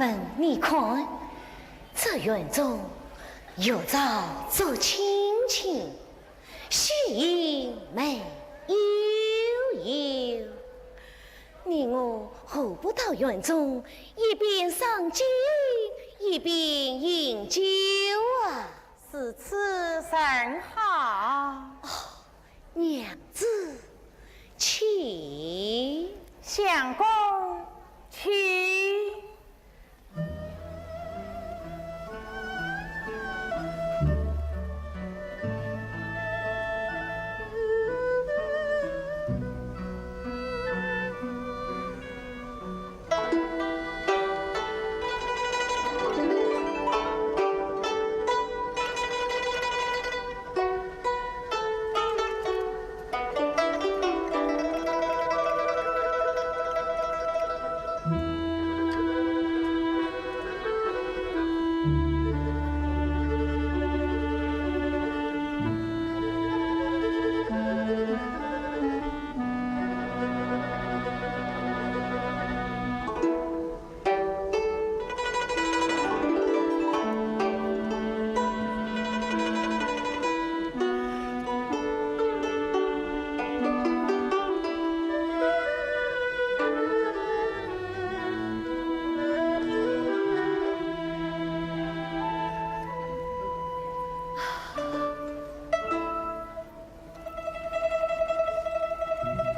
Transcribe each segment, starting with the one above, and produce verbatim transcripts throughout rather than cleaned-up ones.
嗯，你看，这园中月照照清清， 细雨微悠悠，你我何不到园中一边赏景，一边饮酒啊？如此甚好。哦，娘子，请。相公，请。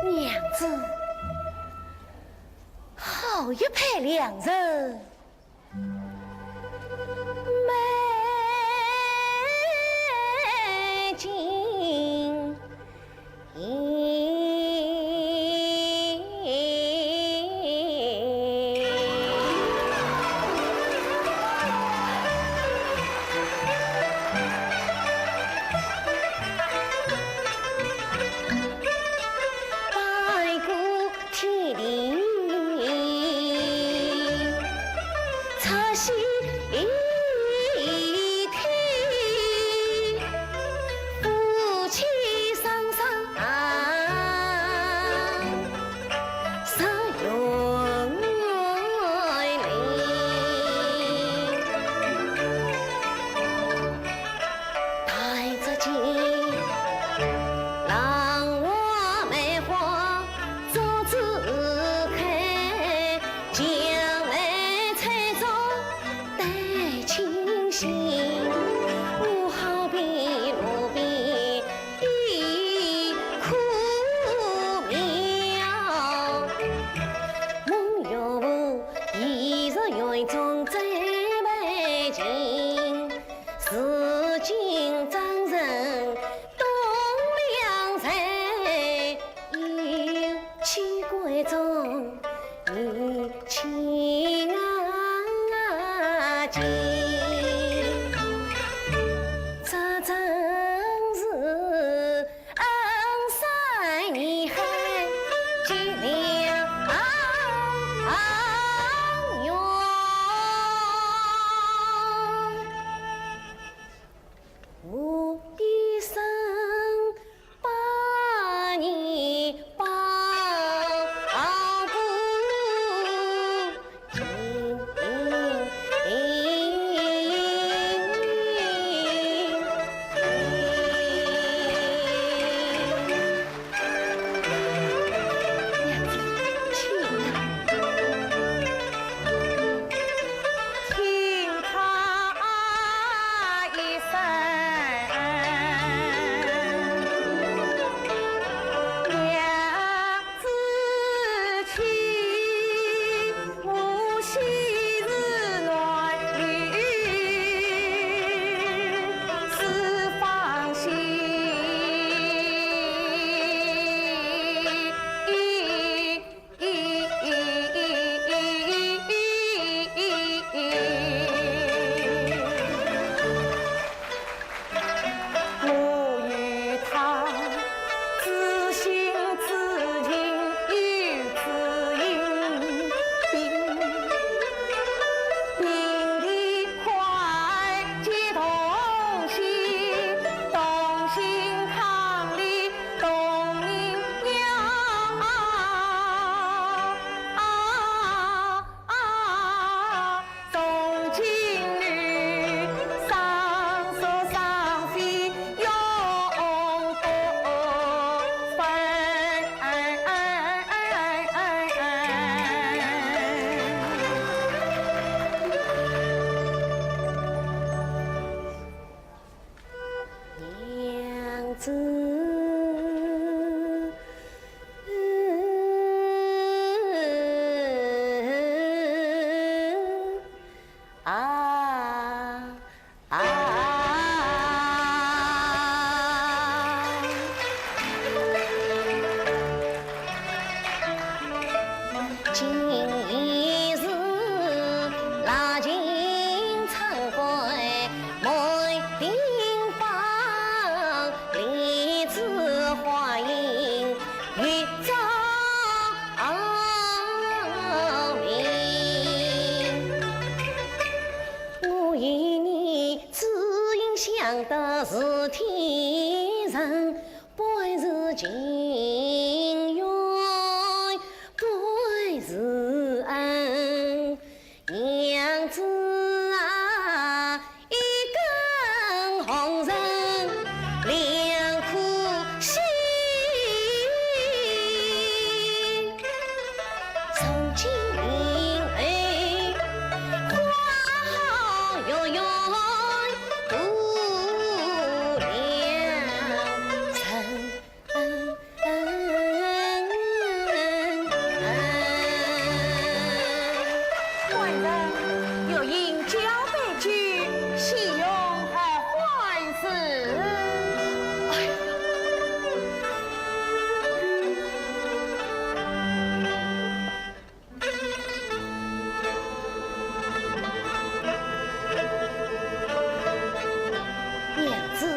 娘子，好一派良人。官人，月英交杯酒，喜用何欢事？哎呀，娘子。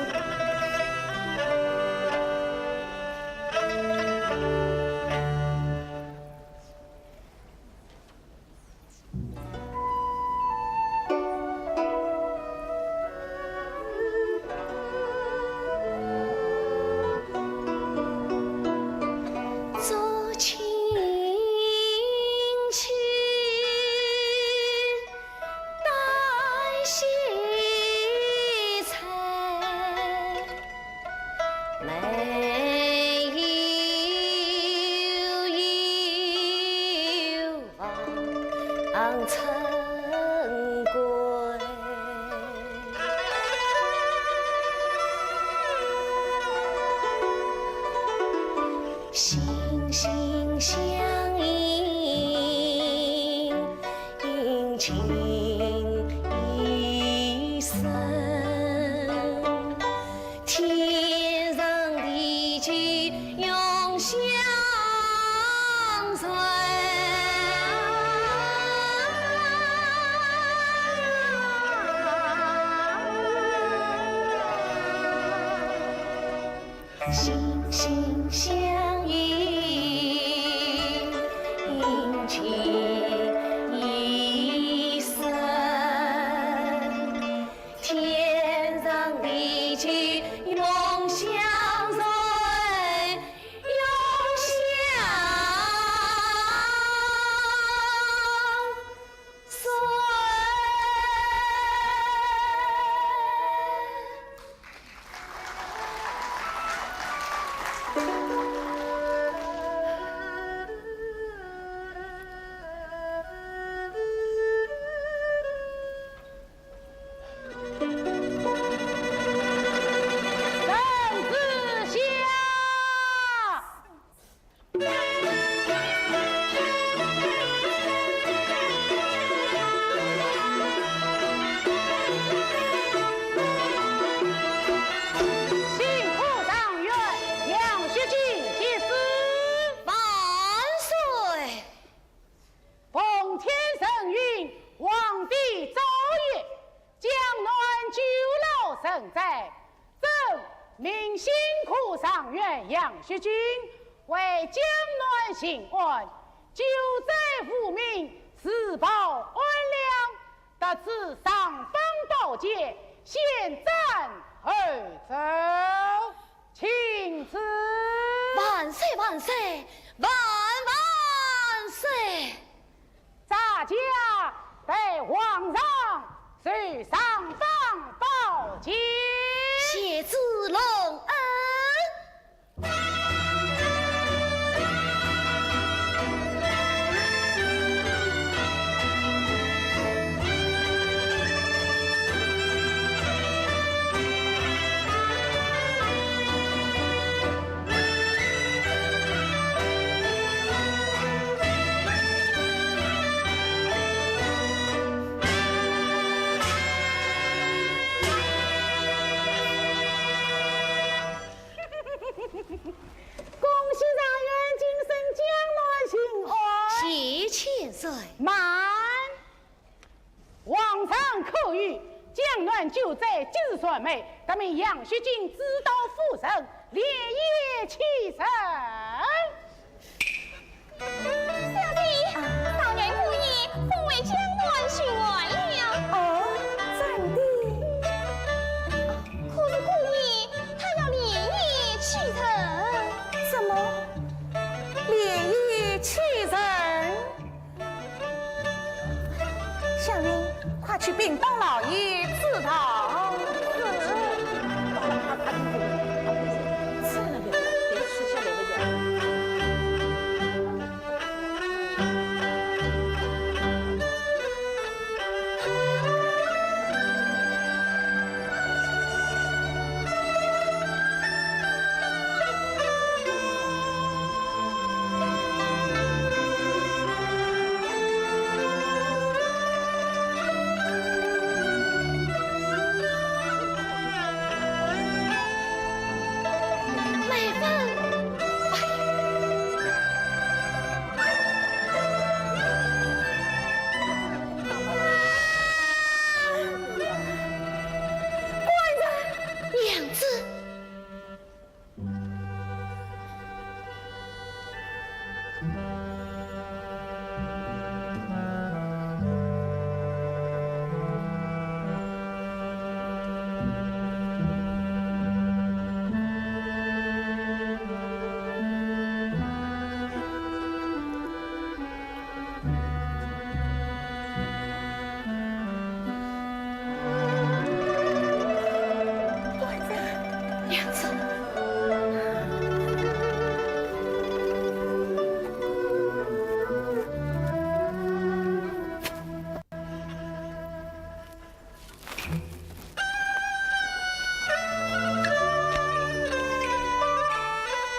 万岁，万岁，万万岁！雨，江南救灾吉事传媒，特命杨雪金指导夫人连夜启程。小姐，少年姑爷奉回江南巡按了。哦，真的？可是姑爷他要连夜启程。什么？连夜启程？ 湘云，快去禀报老爷知道。是。官人，娘子。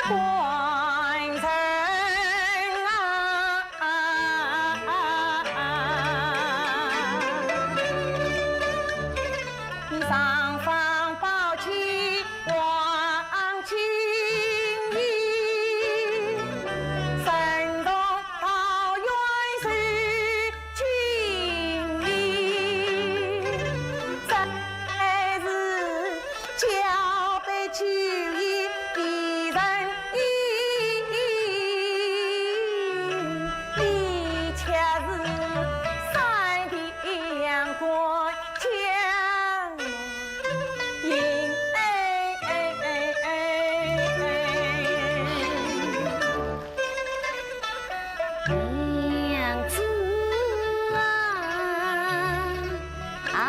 官人啊，尚方宝剑黄金印，身中桃园绣 金印，真乃是交杯酒宴美人饮，你却是三天两过将我饮。哎哎哎哎哎。 娘子啊，啊，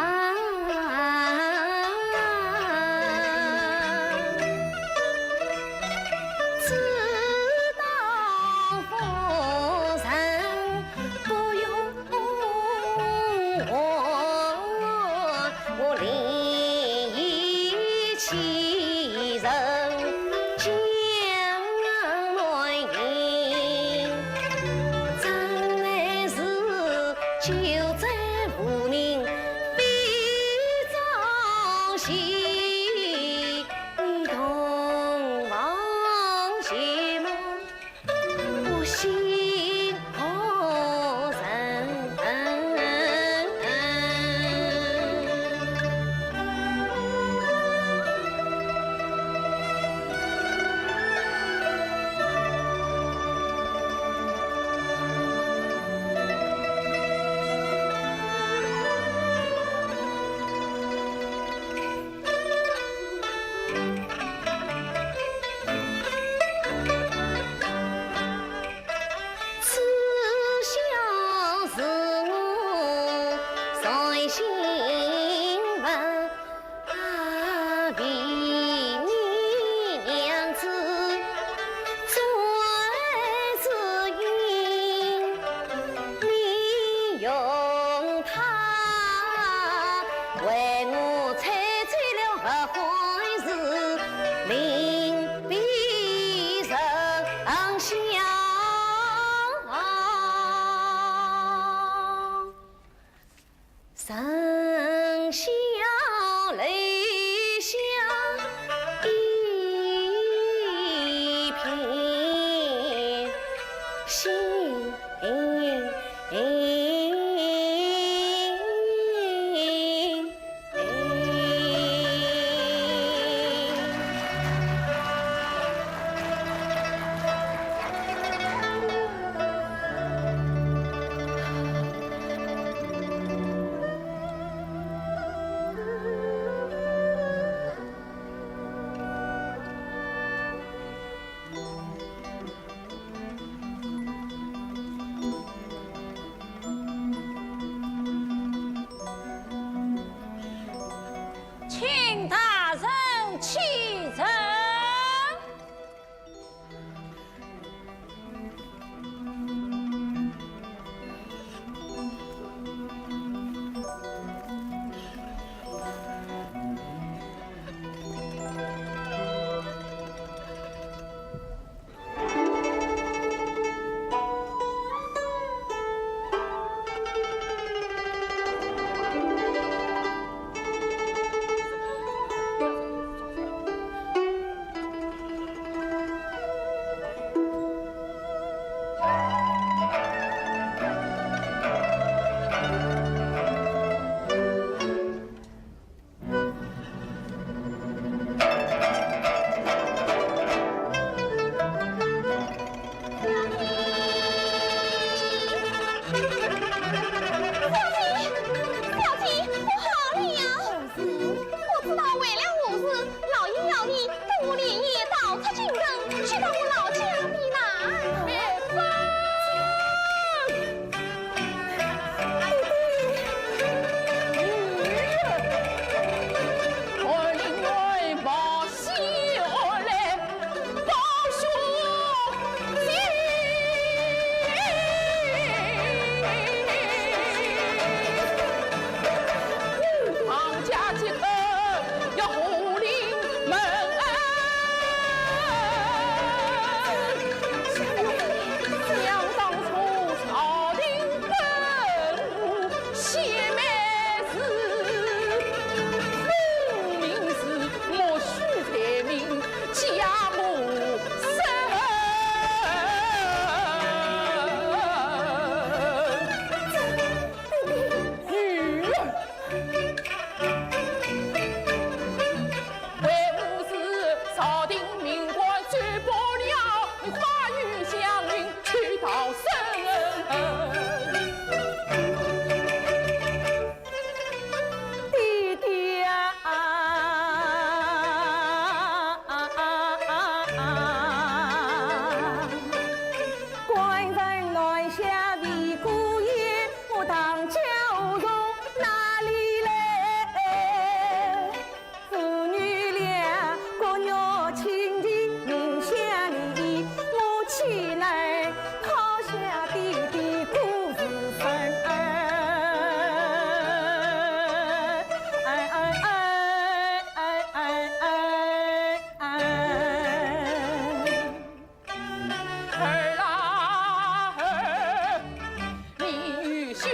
知道夫人不容我，我另有其人将来迎。 真乃是救灾无名非常喜，同房谢幕不信何人。 此消是我在心门，啊，为你娘子做仔云，你用它为我吹走了合欢树，令别人笑。 人笑楼下一片星。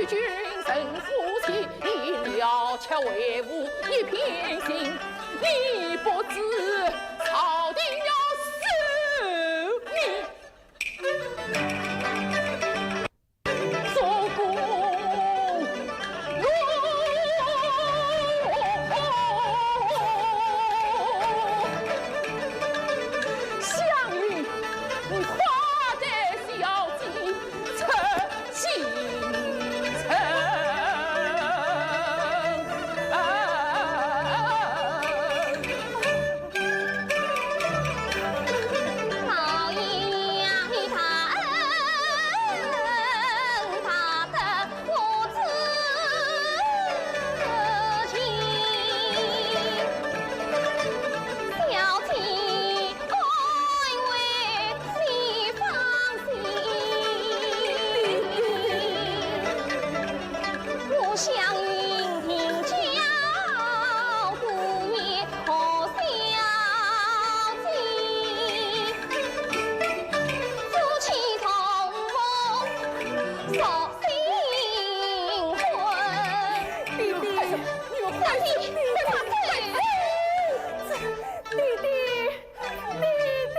君臣夫妻，你了却为父一片心，你不知朝廷要收你做功奴。湘云，你快带小姐 出京城。弟弟，弟弟，弟弟，弟弟。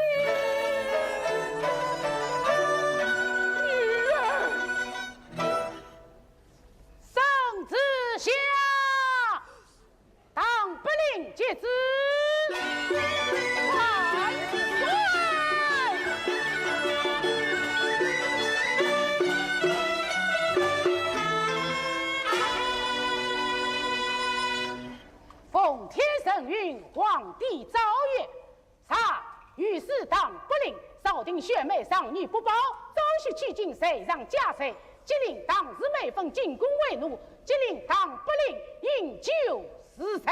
女儿。圣旨下，唐伯令接旨。万岁！奉天圣谕，皇帝诏曰： 查御史唐伯令，朝廷选美尚女不报，早些起京，罪上加罪，即令唐氏美芬进宫为奴，即令唐伯令饮酒如醉。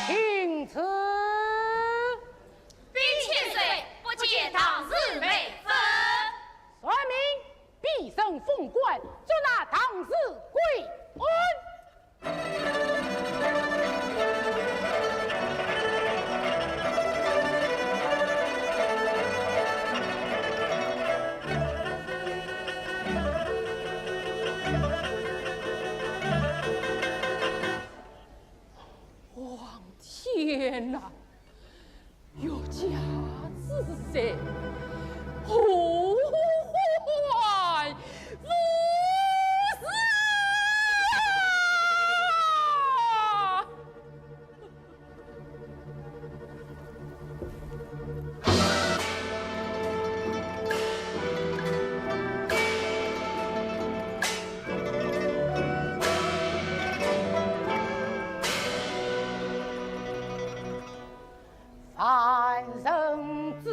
请旨。禀千岁，不见唐氏美芬。传命，必升封官，捉拿唐氏归案。 王天哪！ 欲加之罪，何患无辞啊！ 凡人之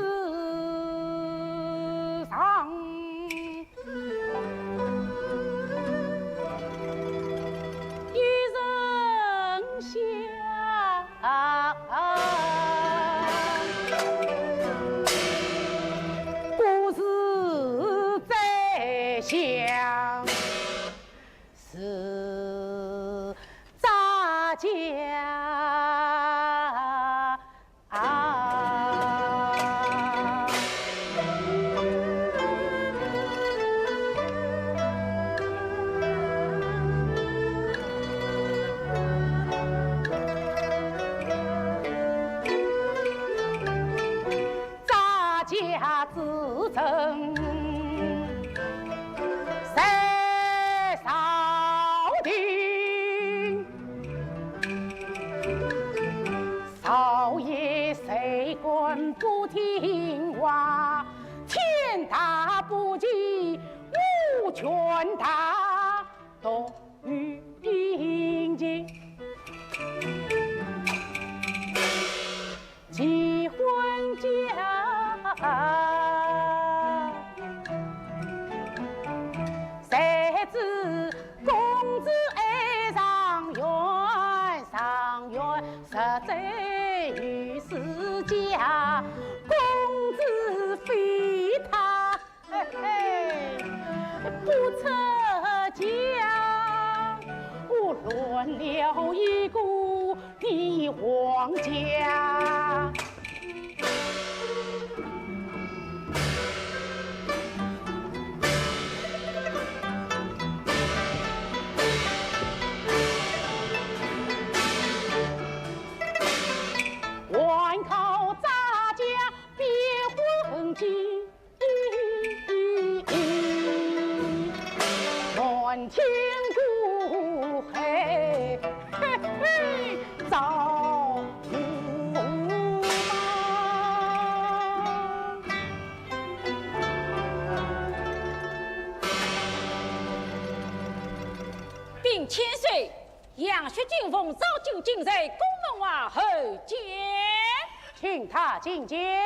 上，一人下，不是宰相。 是咱家啊。 咱家之臣在朝廷，少爷谁敢不听话？天大不齐，我权大。 多于平静，齐还家。谁知公子爱状元，状元实在御史家，公子非他 嘿嘿，不出嫁，我乱了一个的皇家。千古恨，嘿嘿，造化。禀千岁，杨雪金奉诏进京，在宫门外候见。请她进见。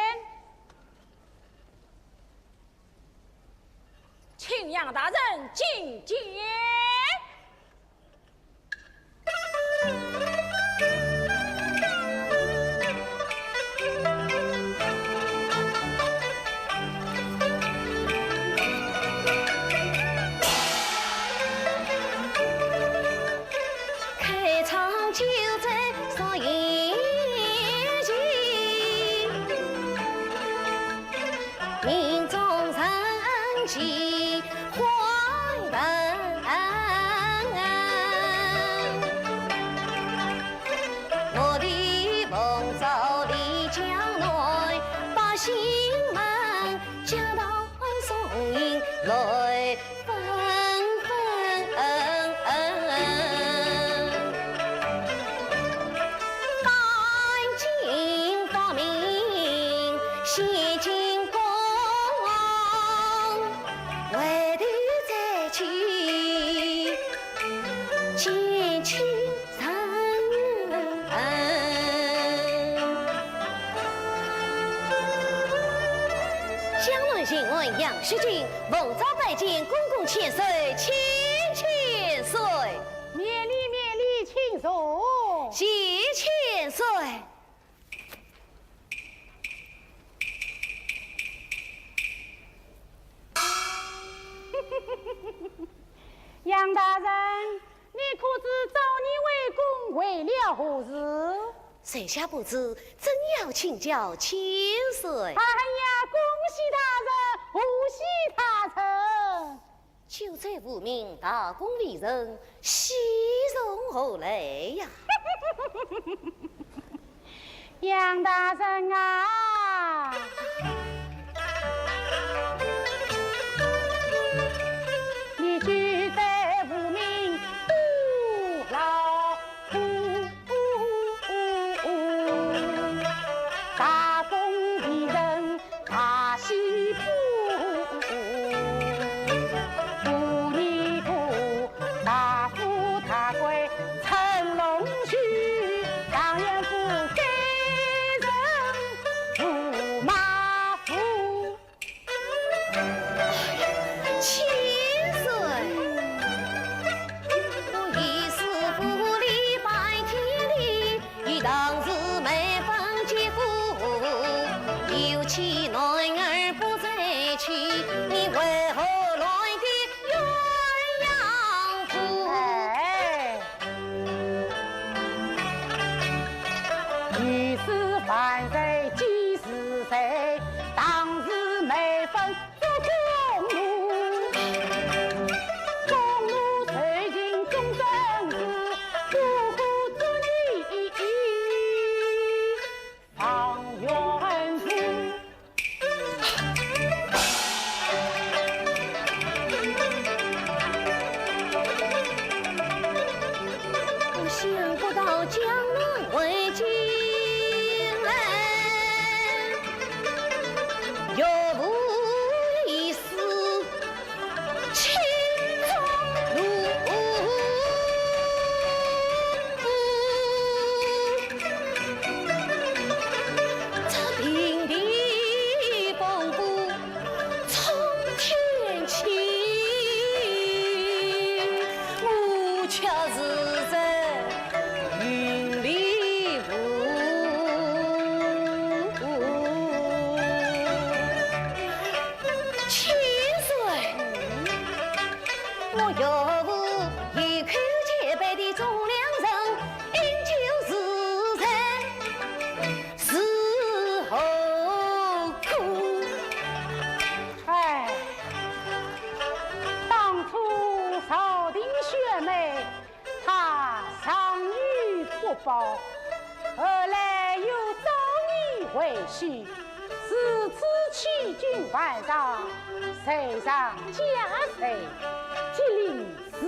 请杨大人觐见。 江南巡按杨雪金，奉诏拜见公公千岁、千千岁。免礼，免礼，请坐。谢千岁。 杨大人，你可知召你回宫为了何事？在下不知，正要请教千岁。哎呀，恭喜大人，贺喜大人！救灾无名，大功未成，喜从何来呀？ 杨大人啊，你救灾无名多劳苦，大功未成大喜报。五年后，大富大贵 乘龙须，状元府，该人驸马府。千岁，我一世无礼拜天地，你当时没分姐夫，有妻男儿不在妻，你为何来的鸳鸯谱？哎。 一世万岁几时在？当时没分做公奴，公奴受尽终身制，不可做你状元子。 我想不到江南为君来，岳父一死 青中路，这平地风波冲天起，我却是在云里雾。 千岁，我岳父一口结拜的忠良人，饮酒诗才是何苦？哎，当初朝廷选美， 他尚有不报，后来又招你回去，如此欺君晚上，谁上加谁，吉林是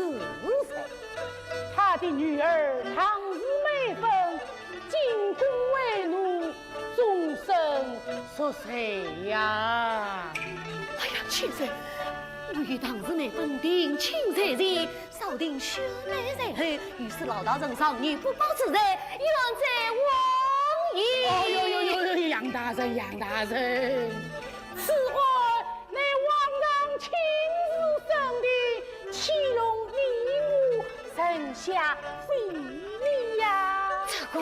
谁？他的女儿唐氏美芬，进宫为奴，终身属谁呀？哎呀，千岁，我与唐氏美芬定亲在前， 早定选媒在后，于是老大人上女不报之罪，冤枉于我。哦哟哟哟哟，杨大人，杨大人，此案乃皇上亲自审的，岂容你我人下非礼呀？这个，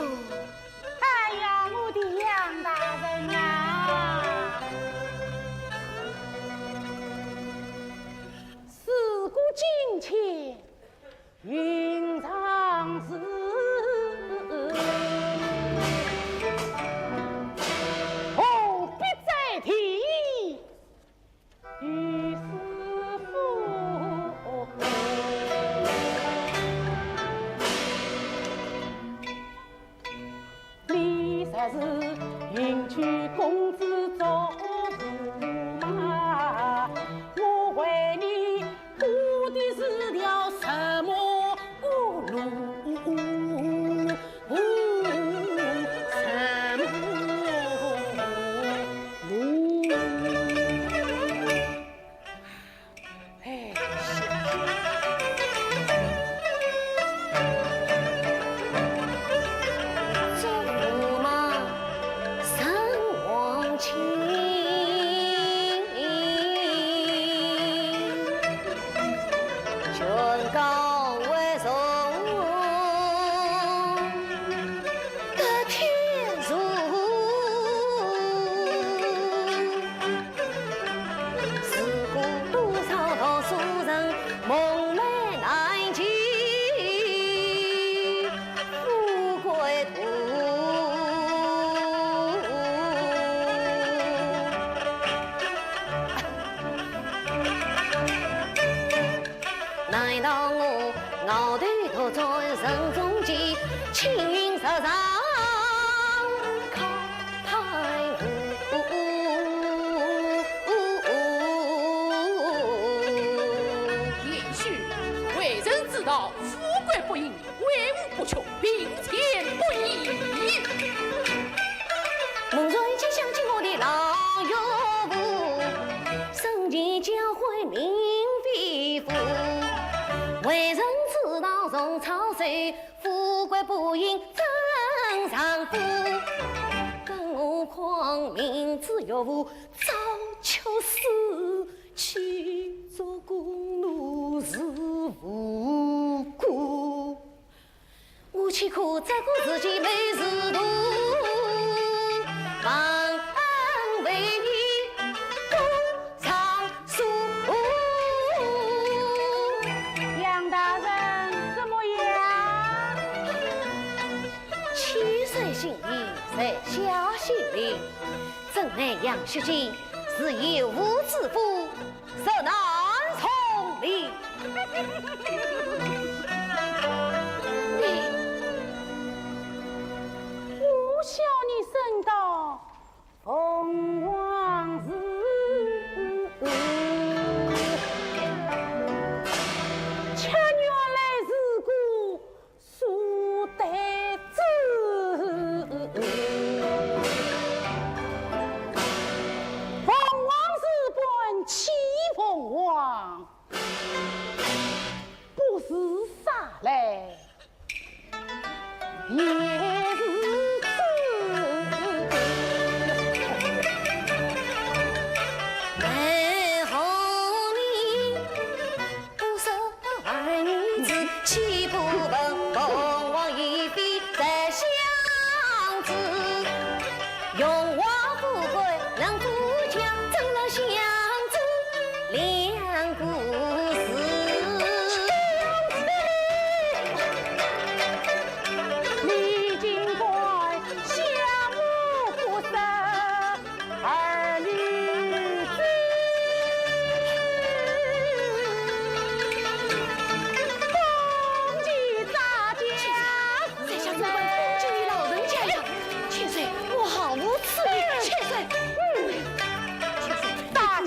哎呀，我的杨大人啊！事过境迁， 云长事，何必再提于师父？ 你才是迎娶公子做驸马，我为你铺的是条什么路？什么路？哎，做驸马生王亲，全靠为从 得天助。如果多少读书人梦寐难及富贵途。 难道我熬得独占人中间，青云直上高台户？贤婿，为人之道，富贵不淫， 为富不穷，贫贱不移。蒙传今想起我的老岳父，生前教诲民为富，为人之道重操守，富贵不淫真丈夫。更何况明知岳父早就死， 去做宫奴是无辜，我岂可再过自己谋仕途，忘恩负义不上诉。杨大人，怎么样？千岁心意，在下心领。 朕乃杨雪琴，是有妇之夫，实难从命。你，我笑你身高凤凰似，却原来是个 书呆子。凤凰似本岂凤凰，不是啥嘞，也是子。哎，好哩。 不说儿女子，岂不闻凤凰于飞在香子？荣华富贵能富强，怎能相知两个字？你竟敢想我不是 儿女子，公鸡打架。在下怎敢攻击你老人家呀？千岁，我毫无此意。千岁，嗯，千岁，大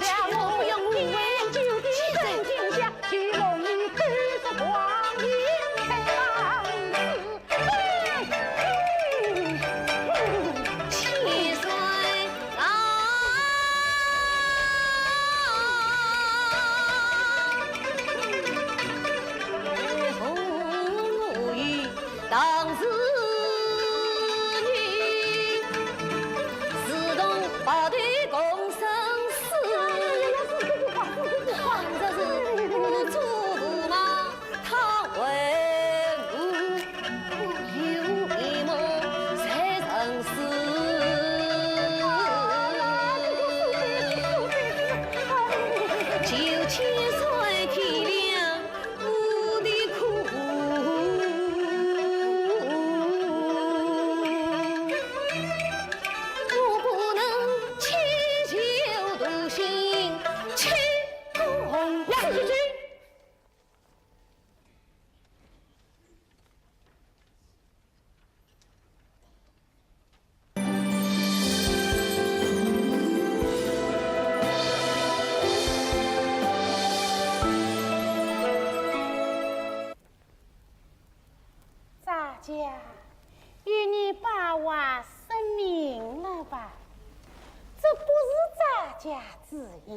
家之意，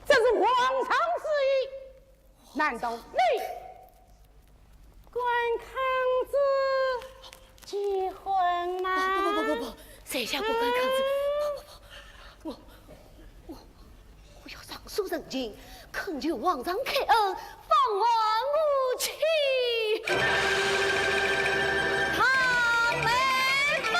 这是皇上之意，难道你官抗旨结婚吗？不不不不不，在下不敢抗旨。不不不，我我我要上书陈情，恳求皇上开恩，放还我去。唐梅芳。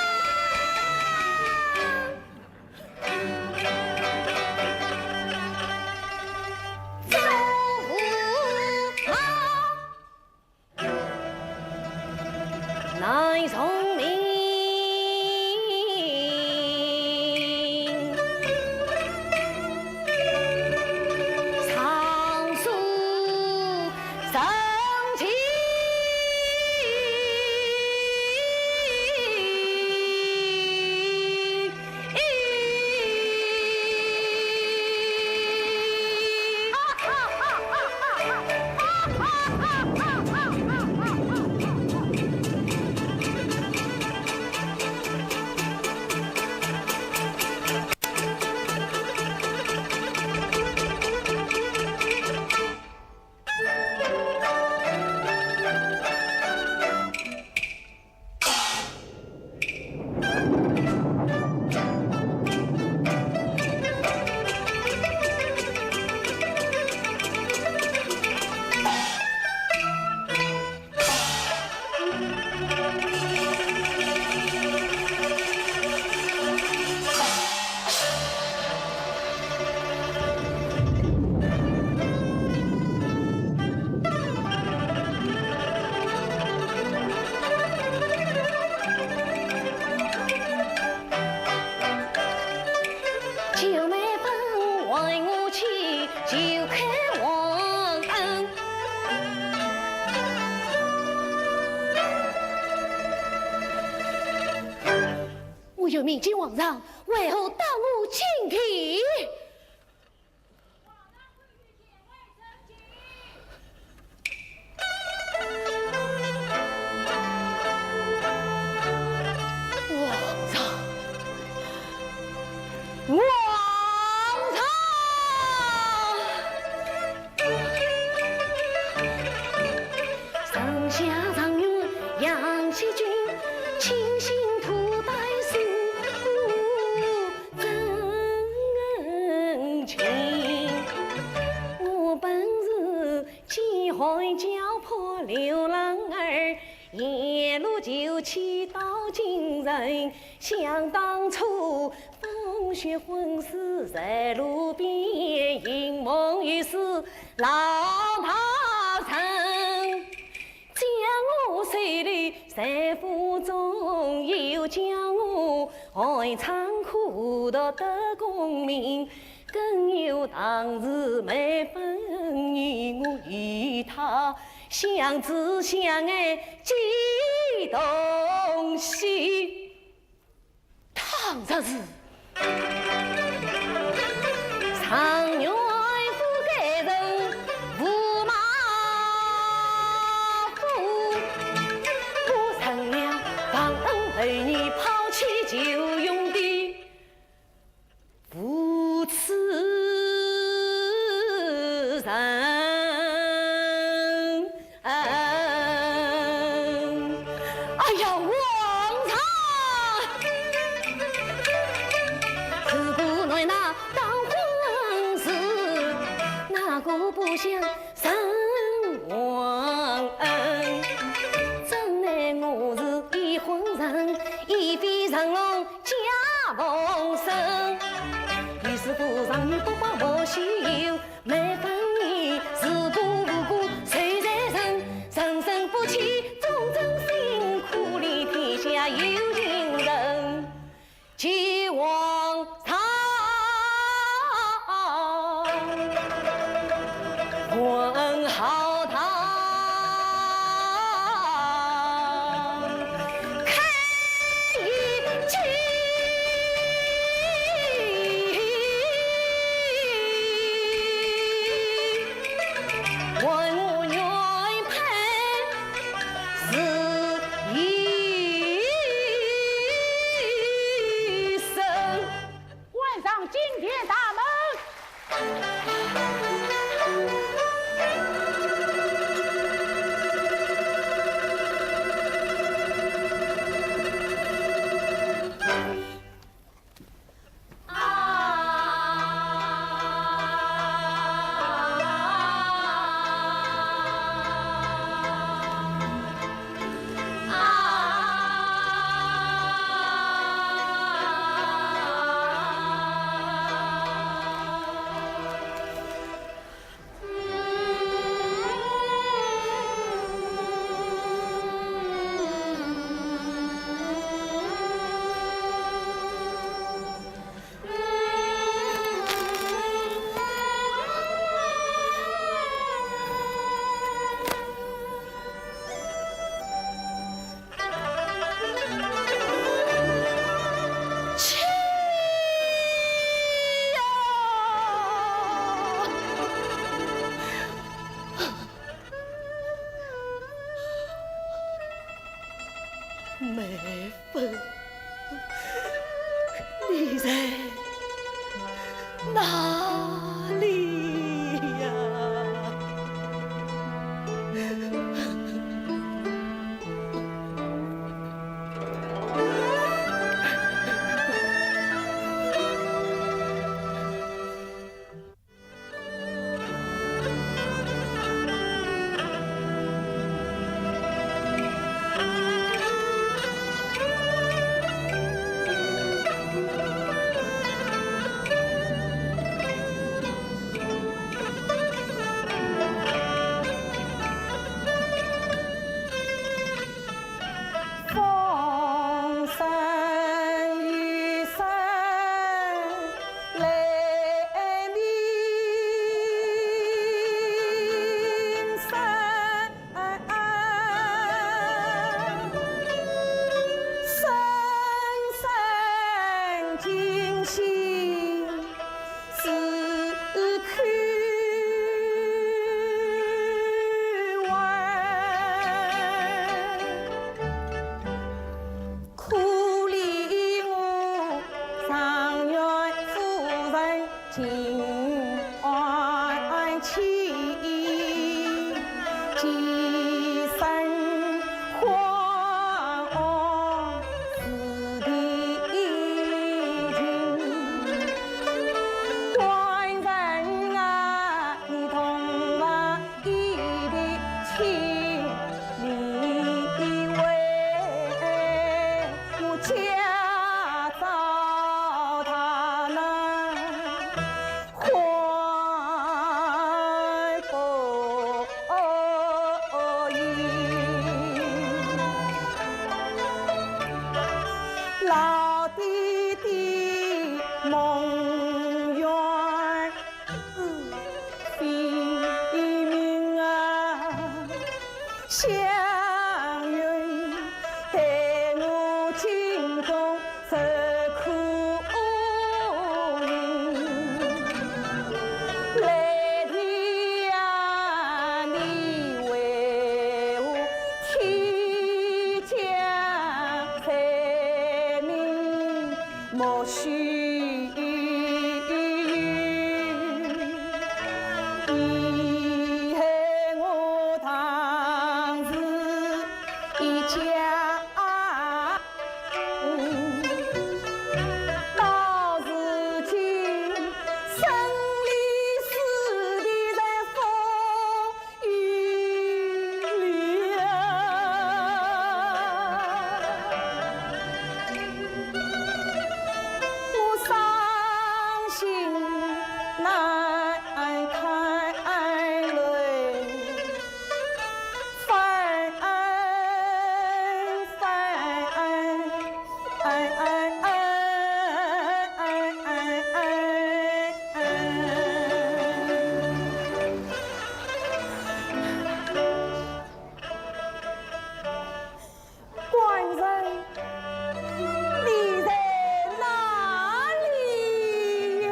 我有命见皇上，为何打我青天？ 皇上，皇上！唐若时，哎呀，皇上！梅芬，你在哪里呀？官人，你在哪里呀？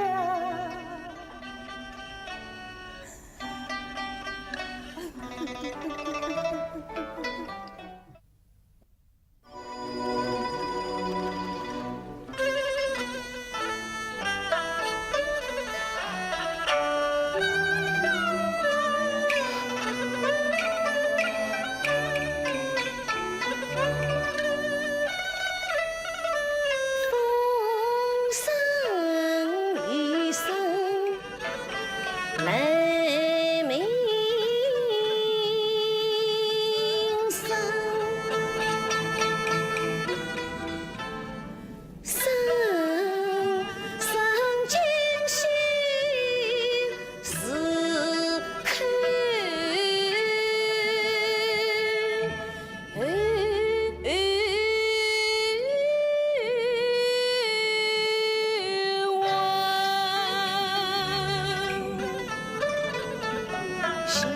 想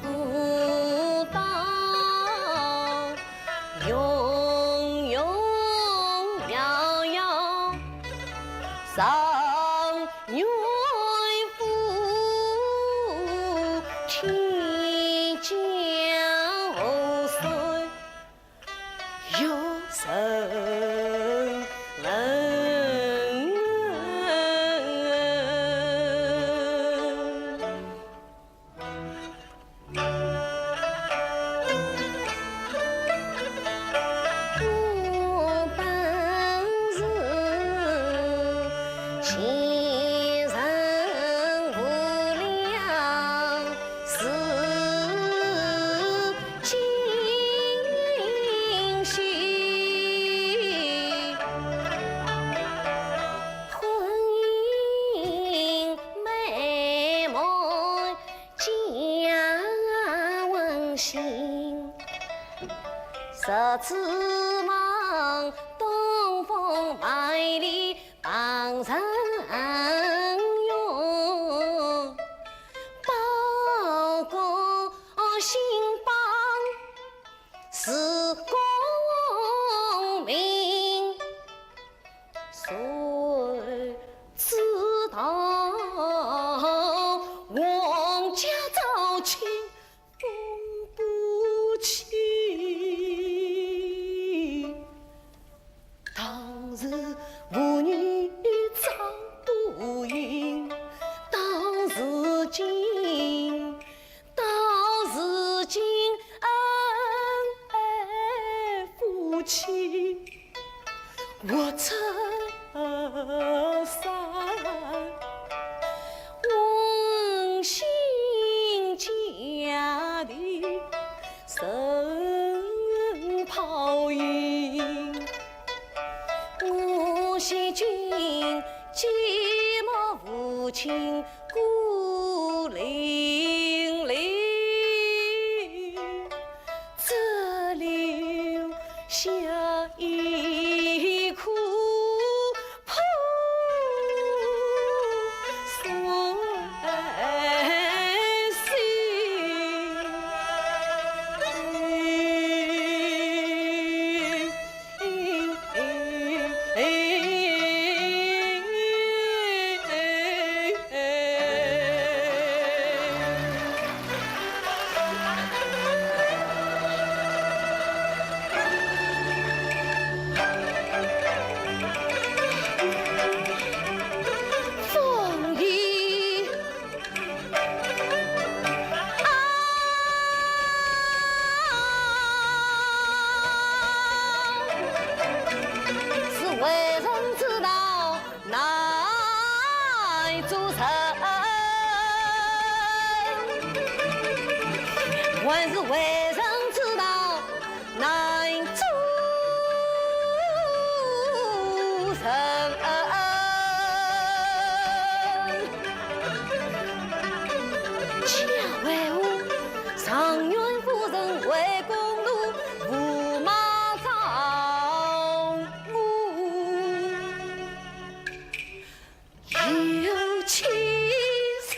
不到，永永遙遥，常远赴，天涯何所。 有人问。我本是前程无量， 是今夕，婚姻美满家温馨。十指望东风万里 傍人拥，报国兴邦是功名。谁知道皇家招亲 风不起。当时妇女早不应，到如今，到如今恩爱夫妻。 我这山，温馨家庭人抛影。我惜君寂寞无亲 孤零零，只留下一颗破碎心。 啊，是为人之道难做人，还是为人之道 难做人。且为我，状元夫人为公路，驸马丈我有情深。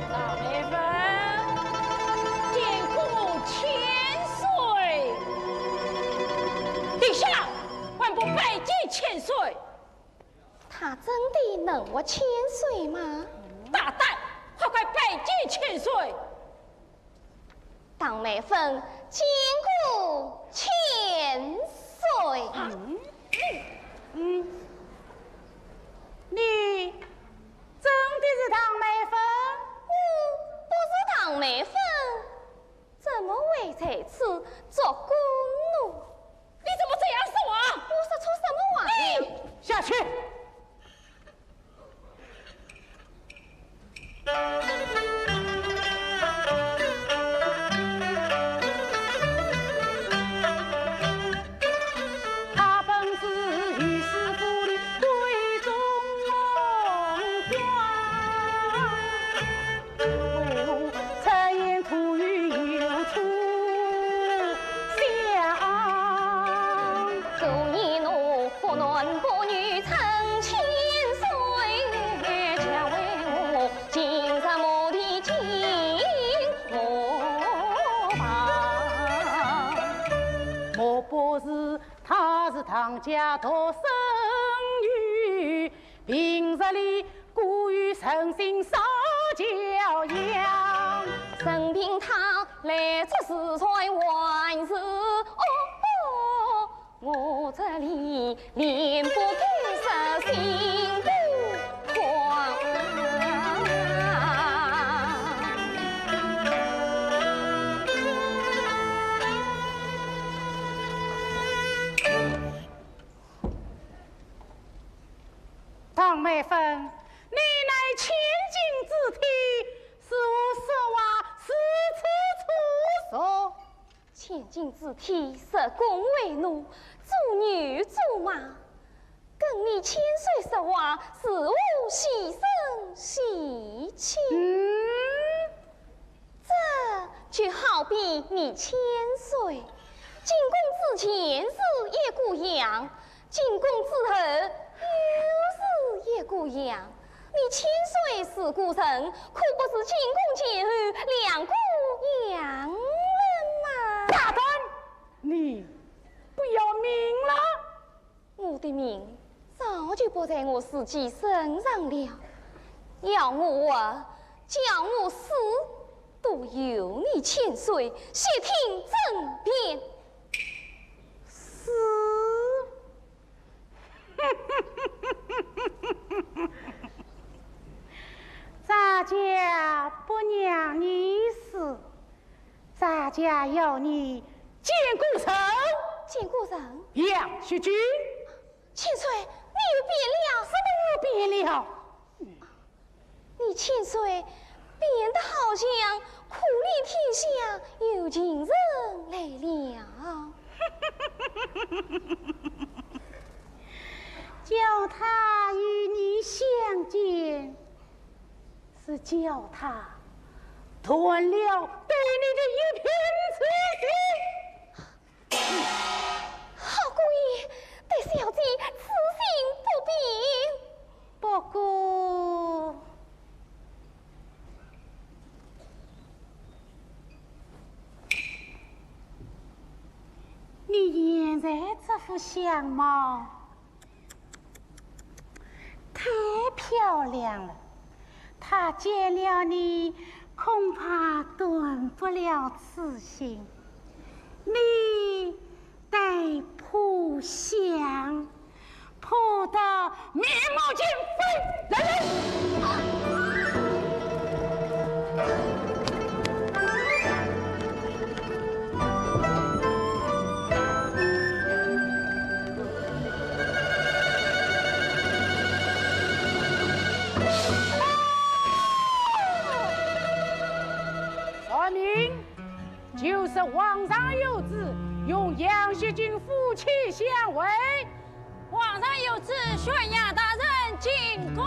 大妹夫，见过千岁。殿下，万不拜见千岁。他真的能活千岁吗？大胆，快快拜见千岁。 唐美芬见过千岁。啊？嗯，嗯，你真的是唐美芬？我不是唐美芬，怎么会在此做官呢？你怎么这样说话？我说错什么话了？你下去。 他本是御史府的队中郎官，为何出言吐语有处相。故年我不男不女称千岁，叫为我今日母的金木棒。莫不是他是唐家独生女，平日里过于存心少教养。任凭他来做是在还是哦，我这里面不改色心不慌。 唐美芬，你乃千金之体，如何说话如此粗俗？千金金子弟，入宫为奴，做牛做马，跟你千岁说话，如何戏声戏气？嗯。这就好比你千岁，进宫之前是一个样，进宫之后又是一个样。你千岁是个人，可不是进宫前后两个样了吗？大胆！你不要命了？我的命早就不在我自己身上了，要我活，叫我死，都由你千岁悉听尊便。死？咱家不让你死，咱家要你见个人。见个人？杨学军。千岁，你又变了。什么又变了？ 你千岁变得好像可怜天下有情人来了。叫他与你相见，是叫他断了对你的一片痴心。 好姑爷，对小姐此行不便。不过，你现在这副相貌， 太漂亮了，他见了你，恐怕断不了痴心。你待破相，破得面目全非。来人！ 传命，就是皇上有旨，容杨学军夫妻相会。 皇上有旨，宣杨大人进宫。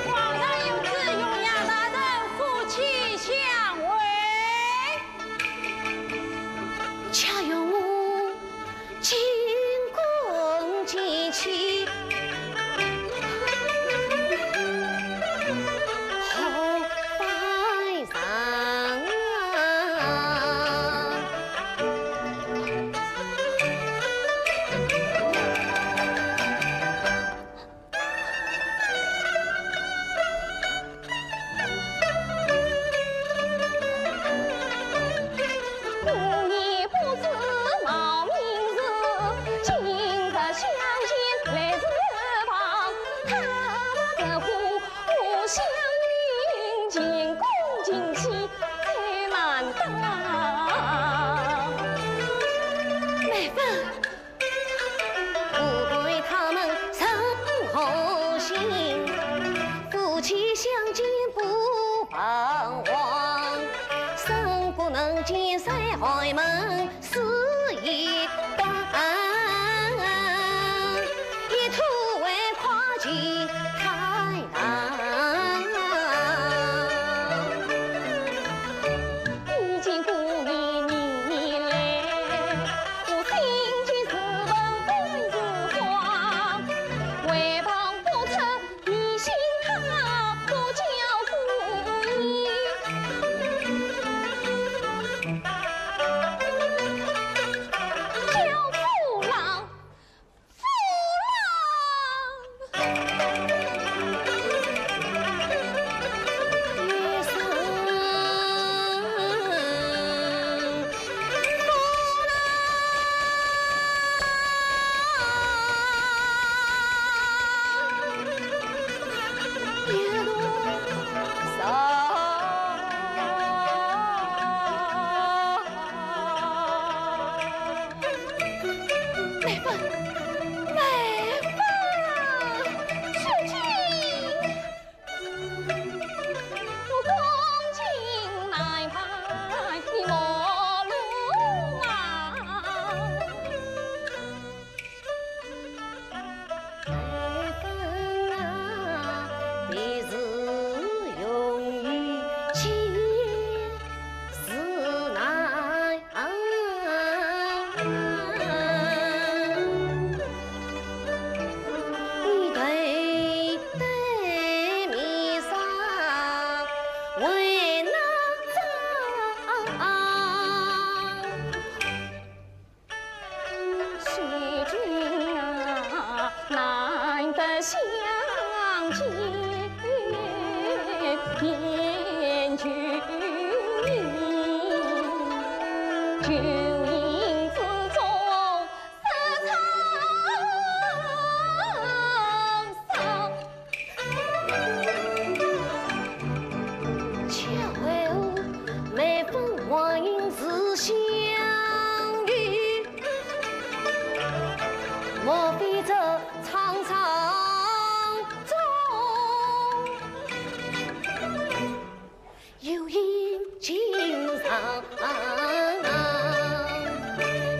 皇上有旨，容杨大人夫妻相会。相见面就明，酒饮之中说沧桑。 巧为何眉峰黄莺自相遇，莫非这沧桑中 有隐情长。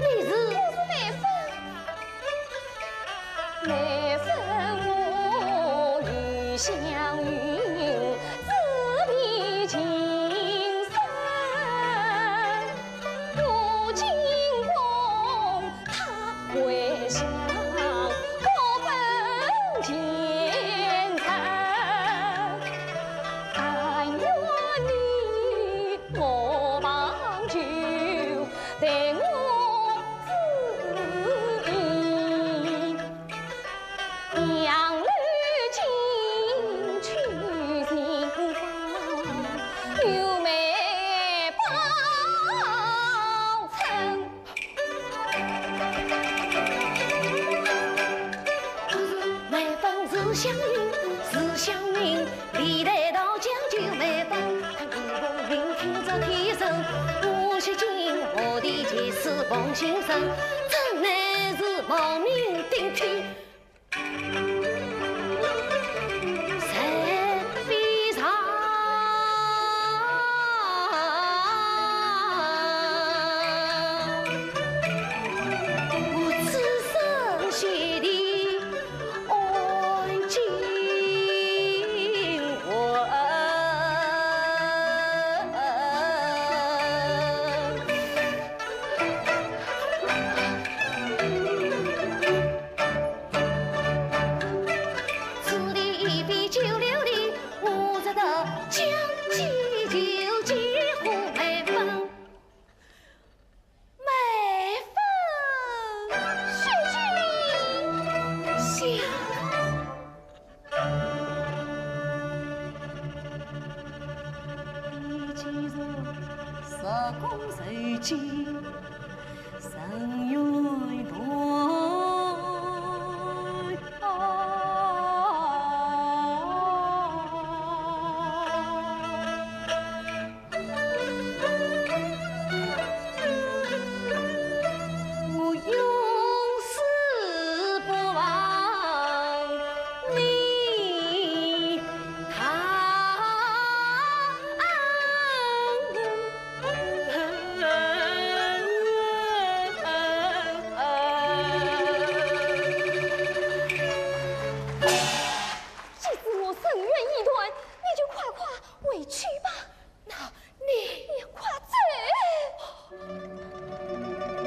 你是？我是眉峰。眉峰我与香云，姊妹情深。我进宫 她回乡，各奔前程。但愿你我旁就，待我知音。杨柳尽去心伤，柳眉报春。 眉峰自相遇，自相遇，历代道将救眉峰。他一步云天作天神，我是金河的前世忘情神，真乃是亡命顶替。 谁比上？我此生写的爱情文。 此地一杯酒流离，我这个将计就计，几乎眉峰。眉峰。雪君。想。 我永世不忘你。 既知我夙愿已断，你就快快回去吧。那你也快走。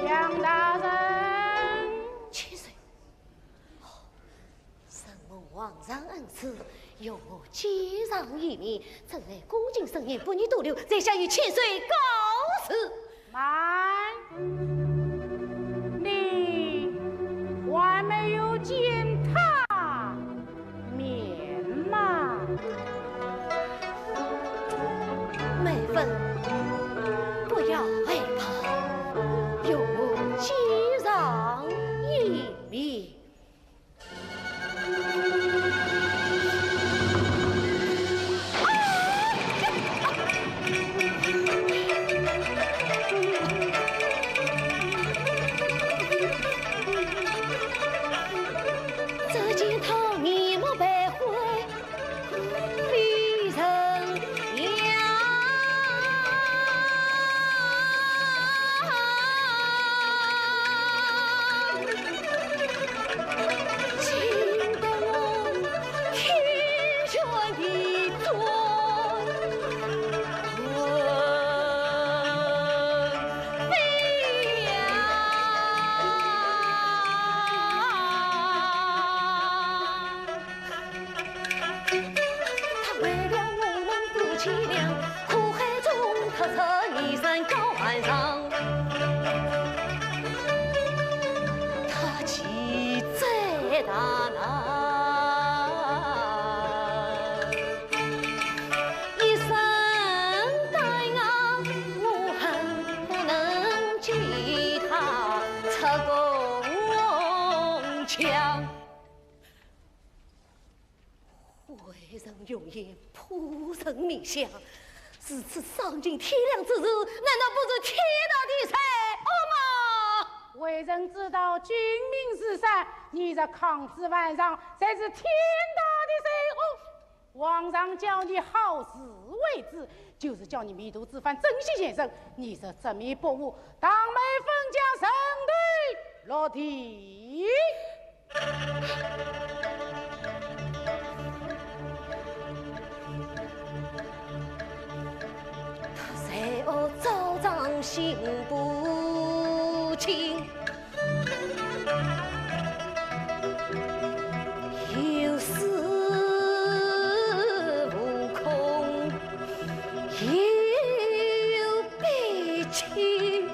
杨大人。千岁。 承蒙皇上恩赐，容我见上一面，怎奈过境生厌，不宜多留，在下与千岁告辞。慢，你还没有见他面吗？眉峰，不要害怕，容我见上一面。 只见他面目白灰， 非人样。惊得我天旋地转，魂飞呀。 他为了我们夫妻俩，苦海中踏出一声高喊声。他气再大，那为人永远，仆人面香，如此丧尽天良之事，难道不是天大的罪恶吗？为人之道，君命如山，你这抗旨万丈，才是天大的罪恶。皇上叫你好自为之，就是叫你迷途知返，珍惜前程，你这执迷不悟，当面分家，人头落地。 他罪恶昭彰心不清，有恃无恐，也有悲戚。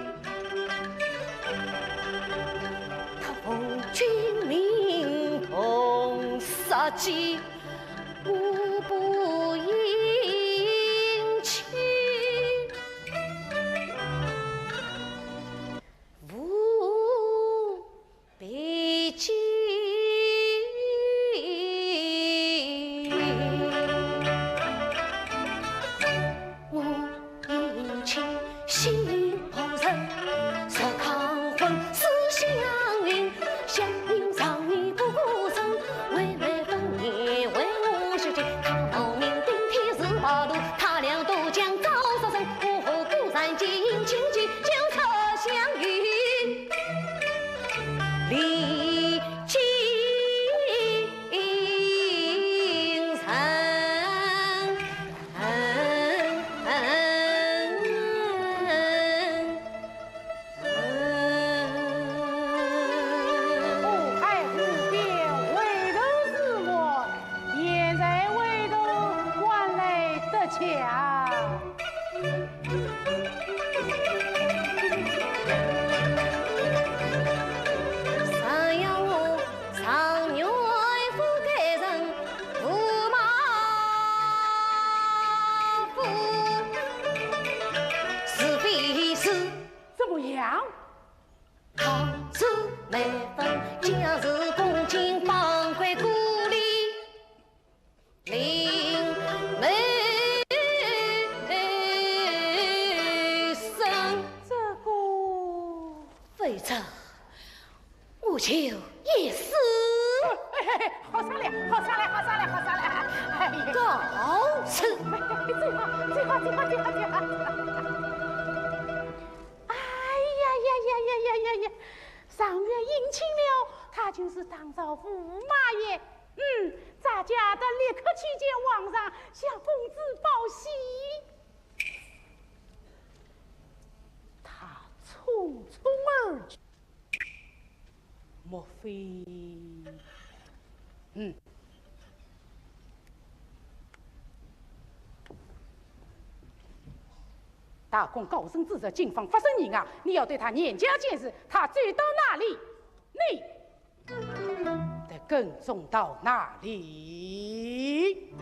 他奉君命，痛杀己，无不殷勤，无 悲戚。我一气心不仁，实抗婚事相允，相允上意不过身，为媒分言为我许情，他冒名顶替是暴徒，他俩都将遭杀身，我何故然见殷勤计，就策相允。 李靖人。苦海无边，回头是岸，现在回头还来得及啊。 常言我，常言我，夫该人，驸马府，是非是。怎么样？ 他是没分，今日恭敬放归故里，林妹生。这个，否则我就一死。哎，哎，哎，好商量，好商量，好商量，好商量。哎呀，告辞。哎，最好，最好，最好，最好，最好。 哎呀呀呀呀呀呀呀！状元迎亲了，他就是当朝驸马爷。嗯，咱家的立刻去见皇上，向公子报喜。他匆匆而去，莫非……嗯。 大功告成之日，今番发生意外，你要对他严加监视，他走到哪里，你得跟踪到哪里。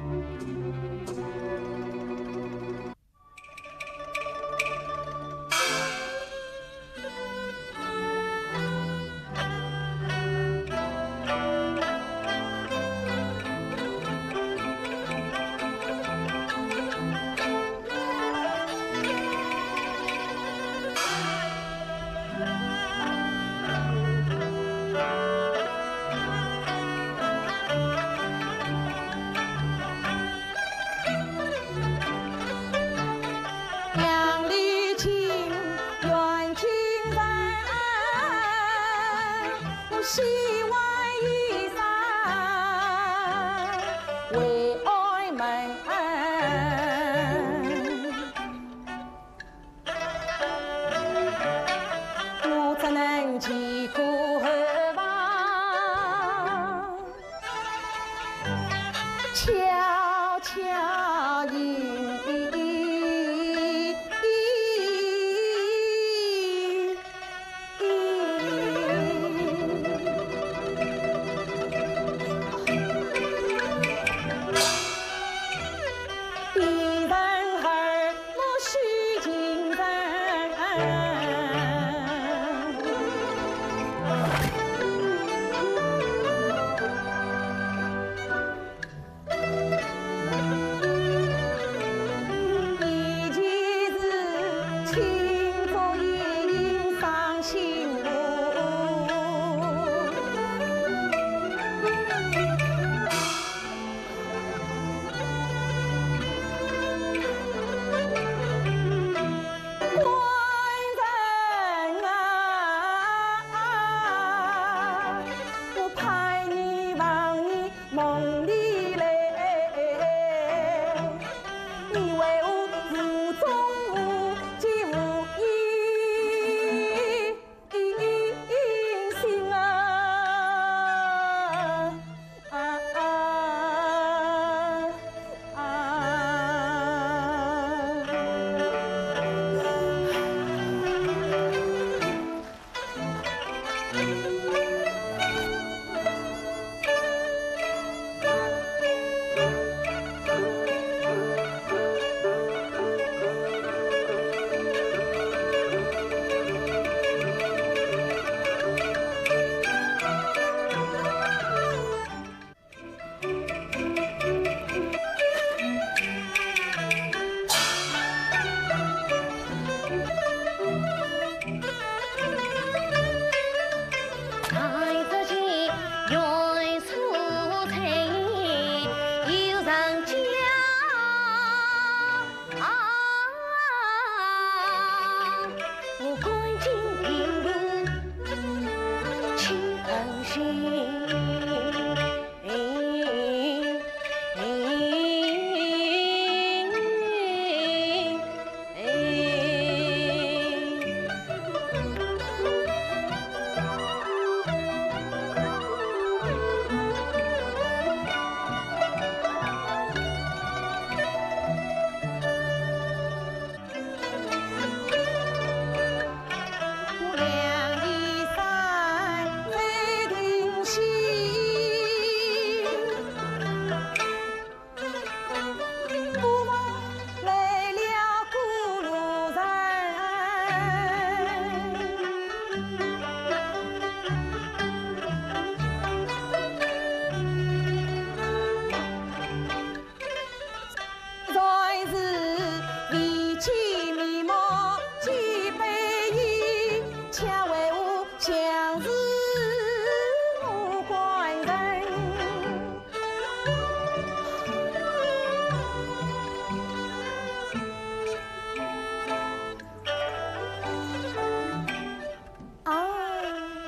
啊，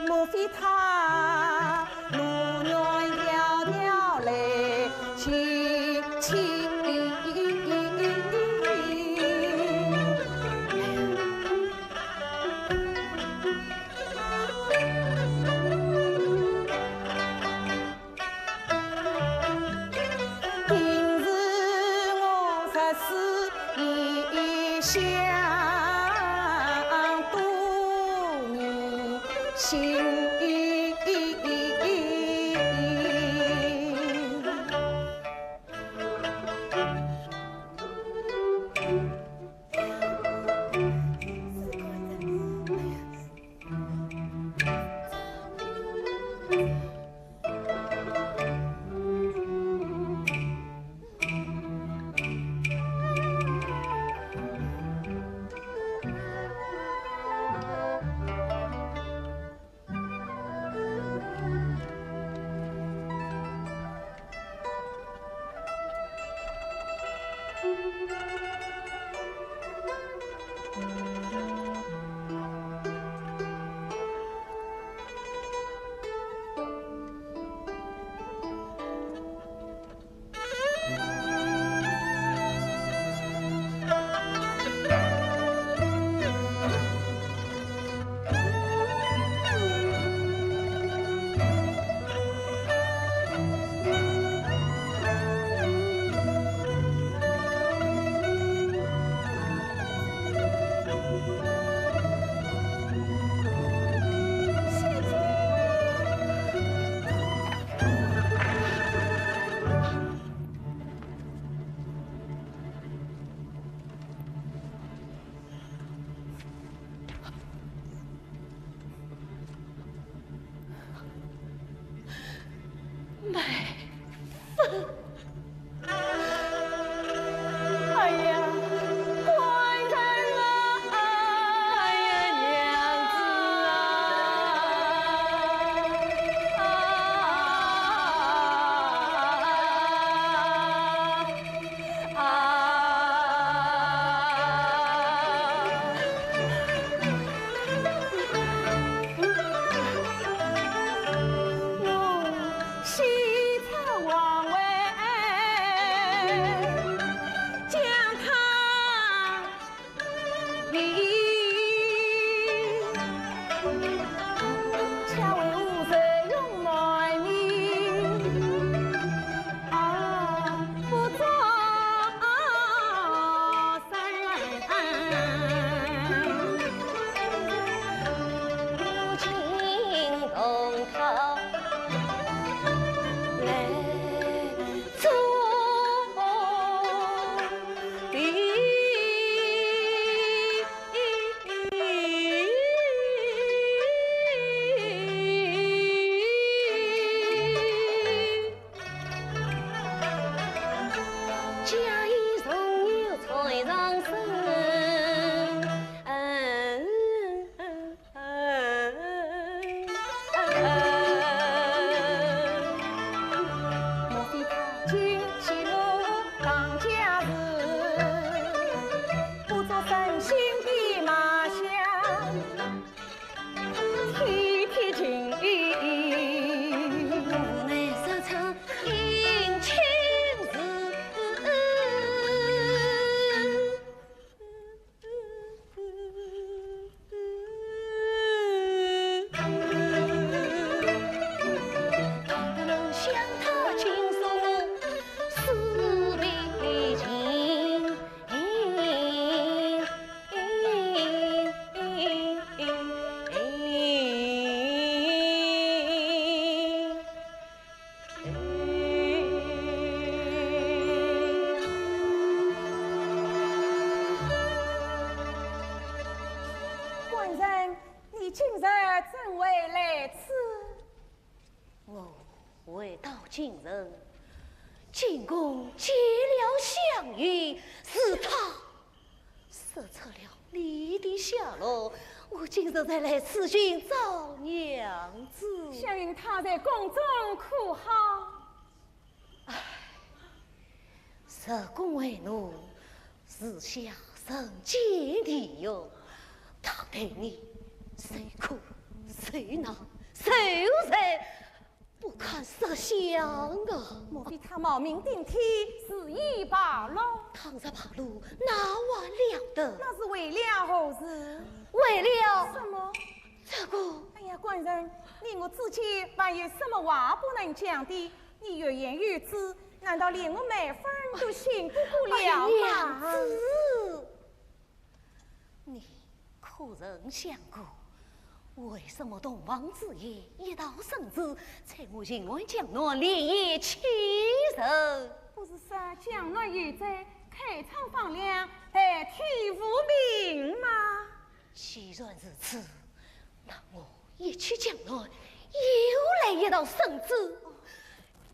莫非他路远迢迢来寻亲？怎会来此？我回到京城，进宫见了湘云，是她说出了你的下落，我今日才来此寻找娘子。湘云她在宫中可好？ 唉，入宫为奴，侍下人间地狱，他对你谁苦谁恼谁谁，不堪设想啊！莫非他冒名顶替，自己跑路？倘若跑路，那还了得？那是为了何事？为了什么？这个。哎呀，官人，你我之间还有什么话不能讲的？ 你欲言又止，难道连我妹夫都信不过了吗？哎呀，娘子，你可曾想过，为什么洞房之夜一道圣旨，催我巡按江南，连夜启程？不是说江南有罪，开仓放粮，代替父命吗？既然如此，那我 一去江南，又来一道圣旨，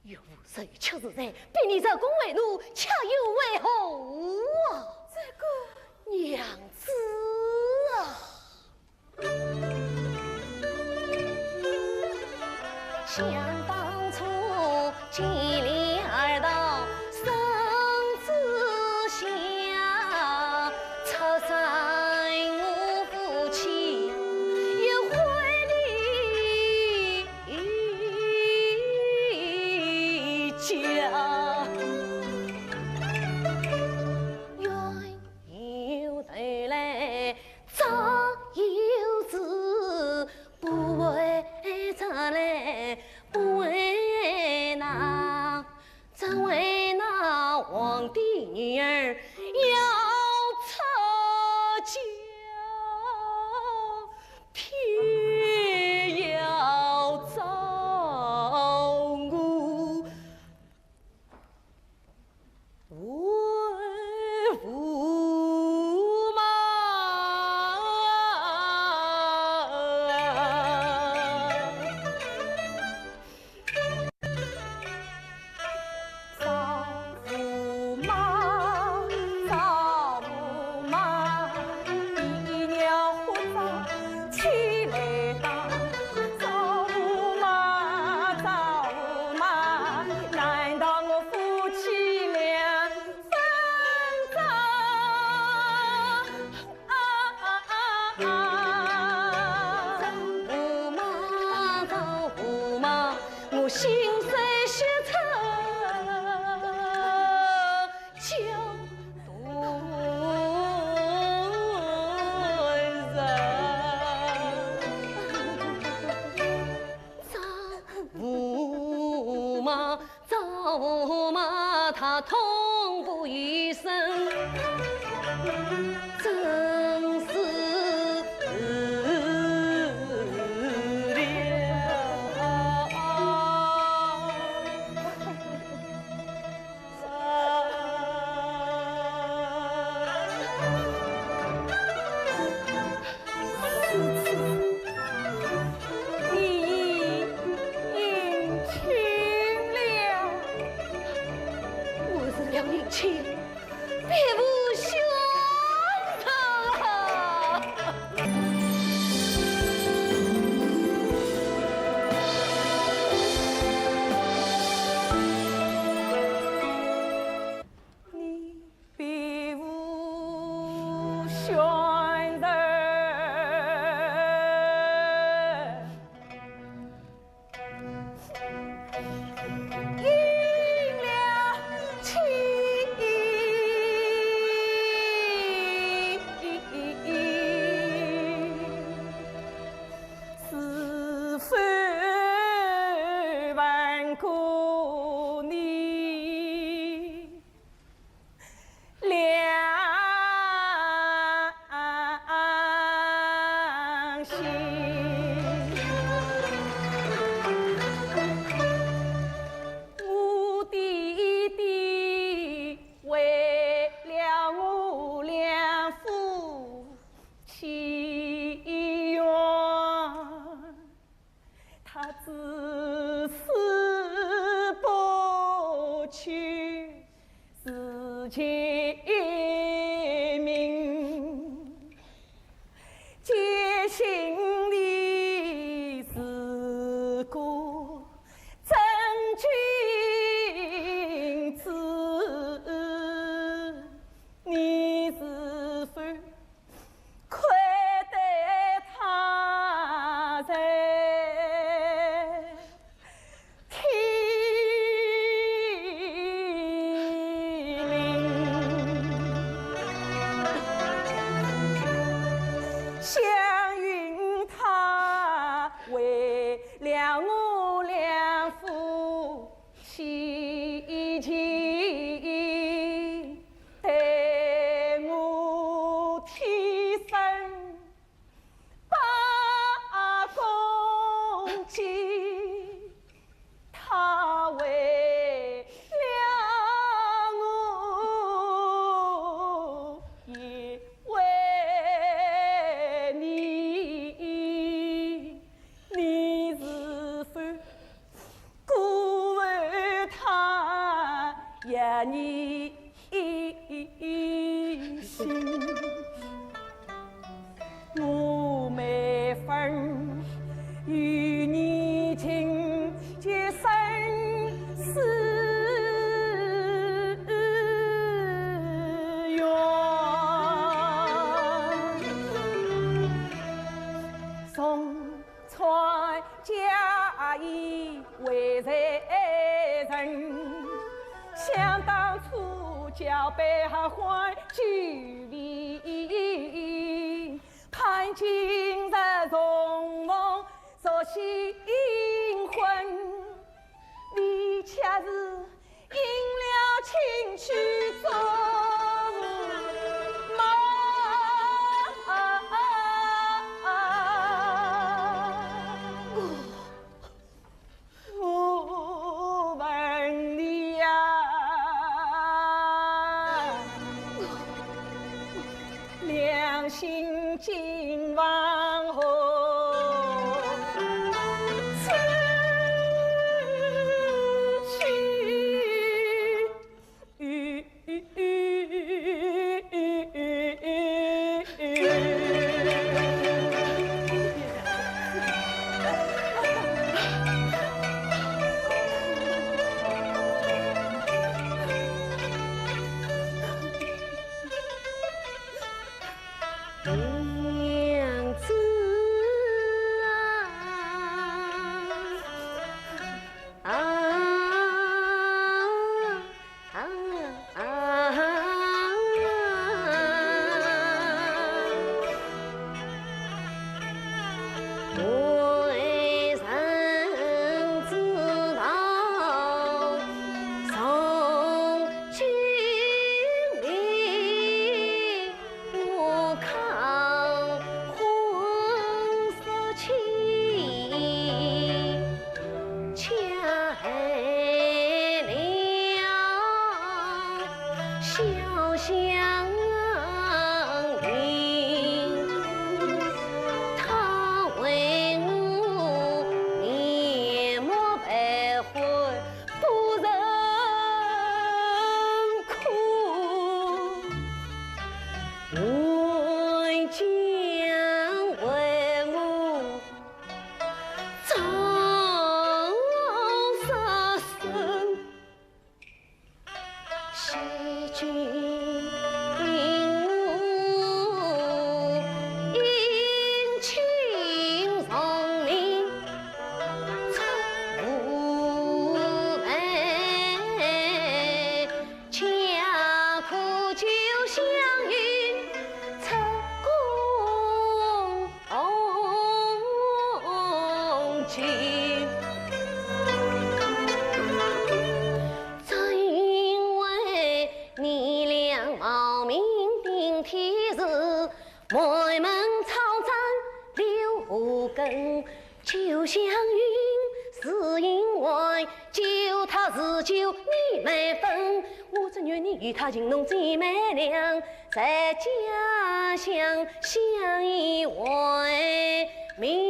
岳父受屈自在，逼你入宫为奴，却又为何啊？这个，娘子啊！想当初， 千里而到圣旨下，出身无父亲，也回你家。冤有头来，债有主，不为债来，不为那 怎为那皇帝女儿要出家，偏要遭我为驸马？ 赵驸马，赵驸马，你一条胡子起来打。赵驸马，赵驸马，难道我夫妻俩分家？ 啊啊啊啊！赵驸马，赵驸马，我心碎血出焦头。赵驸马， 赵驸马他痛不欲生，真是了。如此，你已隐去了。我是梁林清，别无选择啊！你 别无选择。自死不屈是其名，皆信你是个真君子，你是否 愧对他人欺凌。湘云她为了我两夫 妻情，待我替身把公祭，她为了我也为你，你是否 辜负她也你心。我每分与你情结生死缘。从 传家义为谁人？想当初交杯合欢聚里，盼今日重逢作新婚，你却是 饮了清曲作梦。我，我问你呀，良心今往何 娘子啊，啊，啊，啊。为人之道，从今以 我抗婚说情，嫁了小湘云，她为我面目白灰 不忍哭，还将为我遭杀身。 正因为你俩冒名顶替是满门抄斩留下根，救湘云是因为救她是救你没分。我只愿你与她情浓姐妹俩，在家乡相依为命。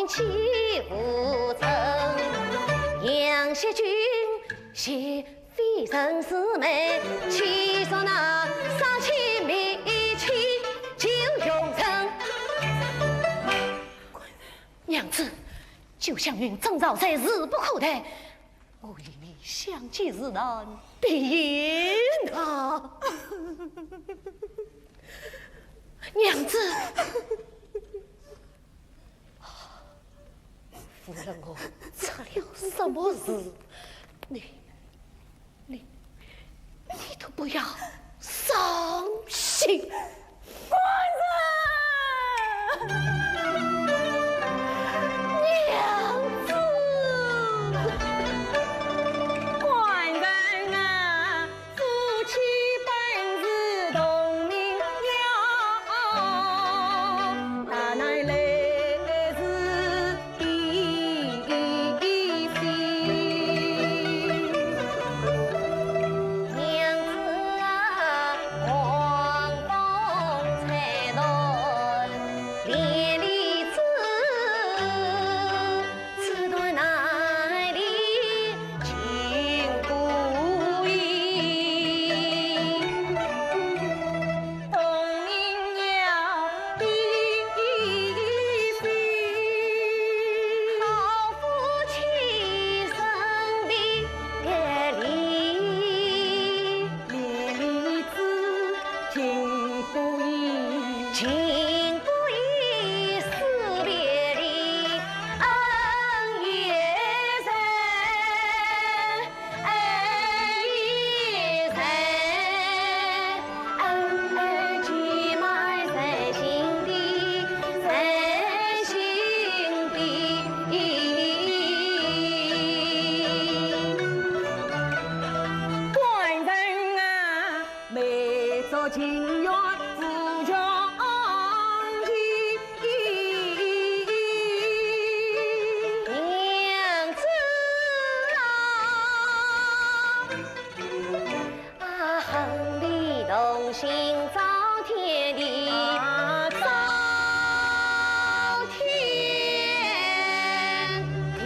气无声。杨雪君，谢非人之美，岂说那杀妻灭妻就用人。娘子，九香云正朝在，势不可待。我与你相见如难，必言难。娘子。 无论我出了什么事，你，你，你都不要伤心。官人！娘子！官人啊！ 夫妻本是同命鸟，哪奈来是比非。娘子啊，狂风吹断连理枝。 此断难离情不移，同命鸟比非，好夫妻生别离。 连理枝，情不移，情不移，死别离，恩怨在，恩怨在，恩爱情埋在心底，在心底。官人啊， 梅竹情缘无穷尽。娘子啊，啊，恨你同心遭天地，啊，遭天地。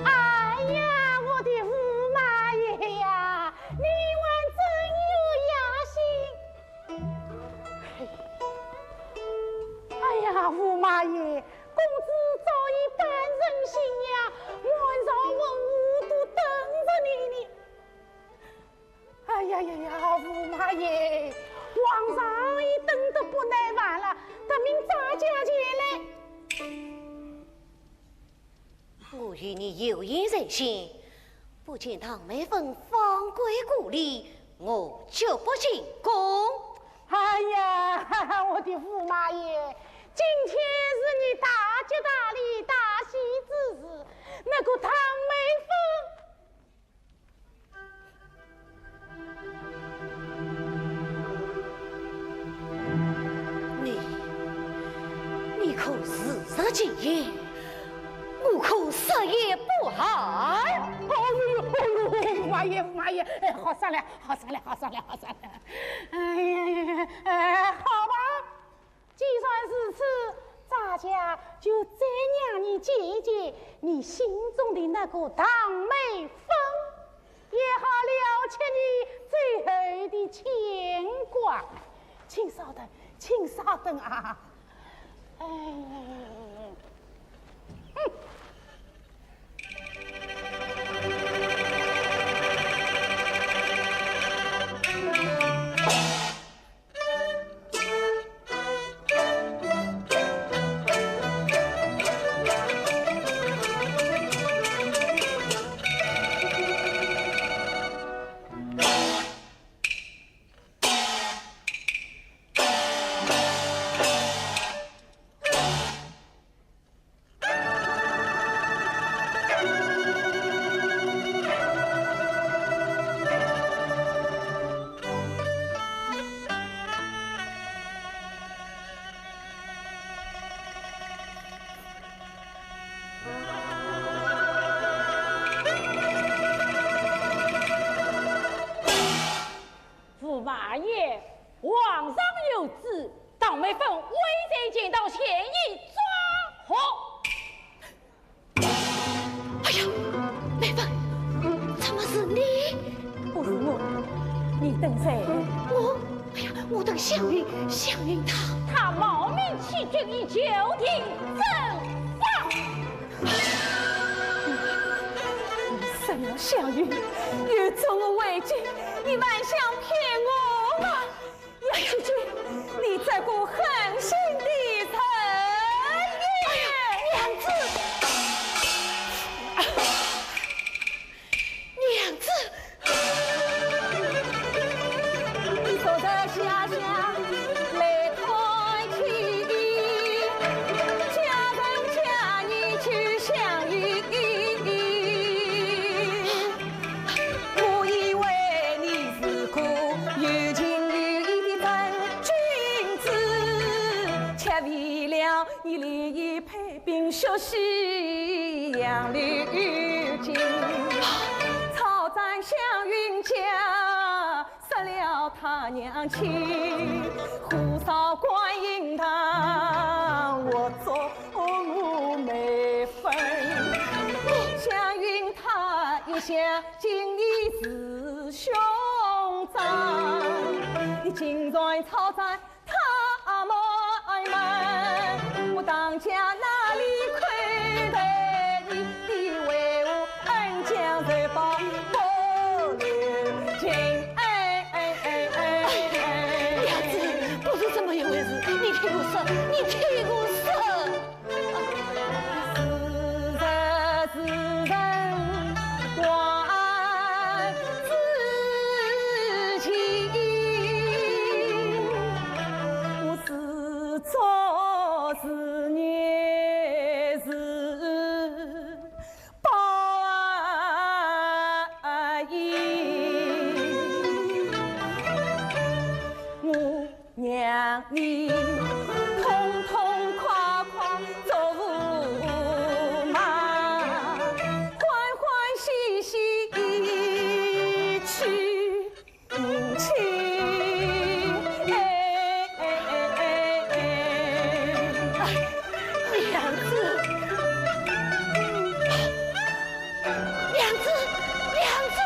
哎呀，我的驸马爷呀，你还真有雅兴。哎呀，驸马爷，公子早已半生信仰，满朝文武都等着你呢。 哎呀呀呀，驸马爷，皇上已等得不耐烦了，特命早早前来。我与你有言在先，不见唐妹夫放过顾礼，我绝不进宫。哎呀，我的驸马爷，今天是你大吉大利、大喜之日，那个唐妹夫 你，你可如实进言，我可食言不含。哎呦，哎呦，驸马爷，驸马爷，哎，好商量，好商量，好商量，好商量。哎呀呀呀，哎，好吧。 既然如此，咱家，就再让你见一见你心中的那个唐美芬，也好了却你最后的牵挂。请稍等，请稍等啊！哎，哼。驸马爷，皇上有旨，唐美芬危在前堂，现已抓获。哎呀，美芬，怎么是你？不是我，你等谁？我，哎呀，我等湘云，湘云她……她冒名欺君，以朝廷正法。你，你是要湘云，又助我为奸，你还想骗我吗？ 杨姐姐，你这个狠心的人呀！哎呀，娘子！娘子！你坐在下下来看去，家人家你去相依。 我以为你是个有情有义的真君子，却为了一粒一派冰雪夕阳流尽，操斩湘云家，失了他娘亲，火烧观音堂，我做 我没分。湘云她一向敬你是兄长，你竟然操斩她妹妹，我当家哪里亏待你，你为何恩将仇报不留情？哎哎哎哎哎！娘子，不是这么一回事，你听我说，你听我说。 是人是人，管自己。我是做是孽是报啊！我 让你痛痛快快做驸马，欢欢喜喜去迎亲。哎，哎，哎，哎，哎。哎，娘子，娘子，娘子。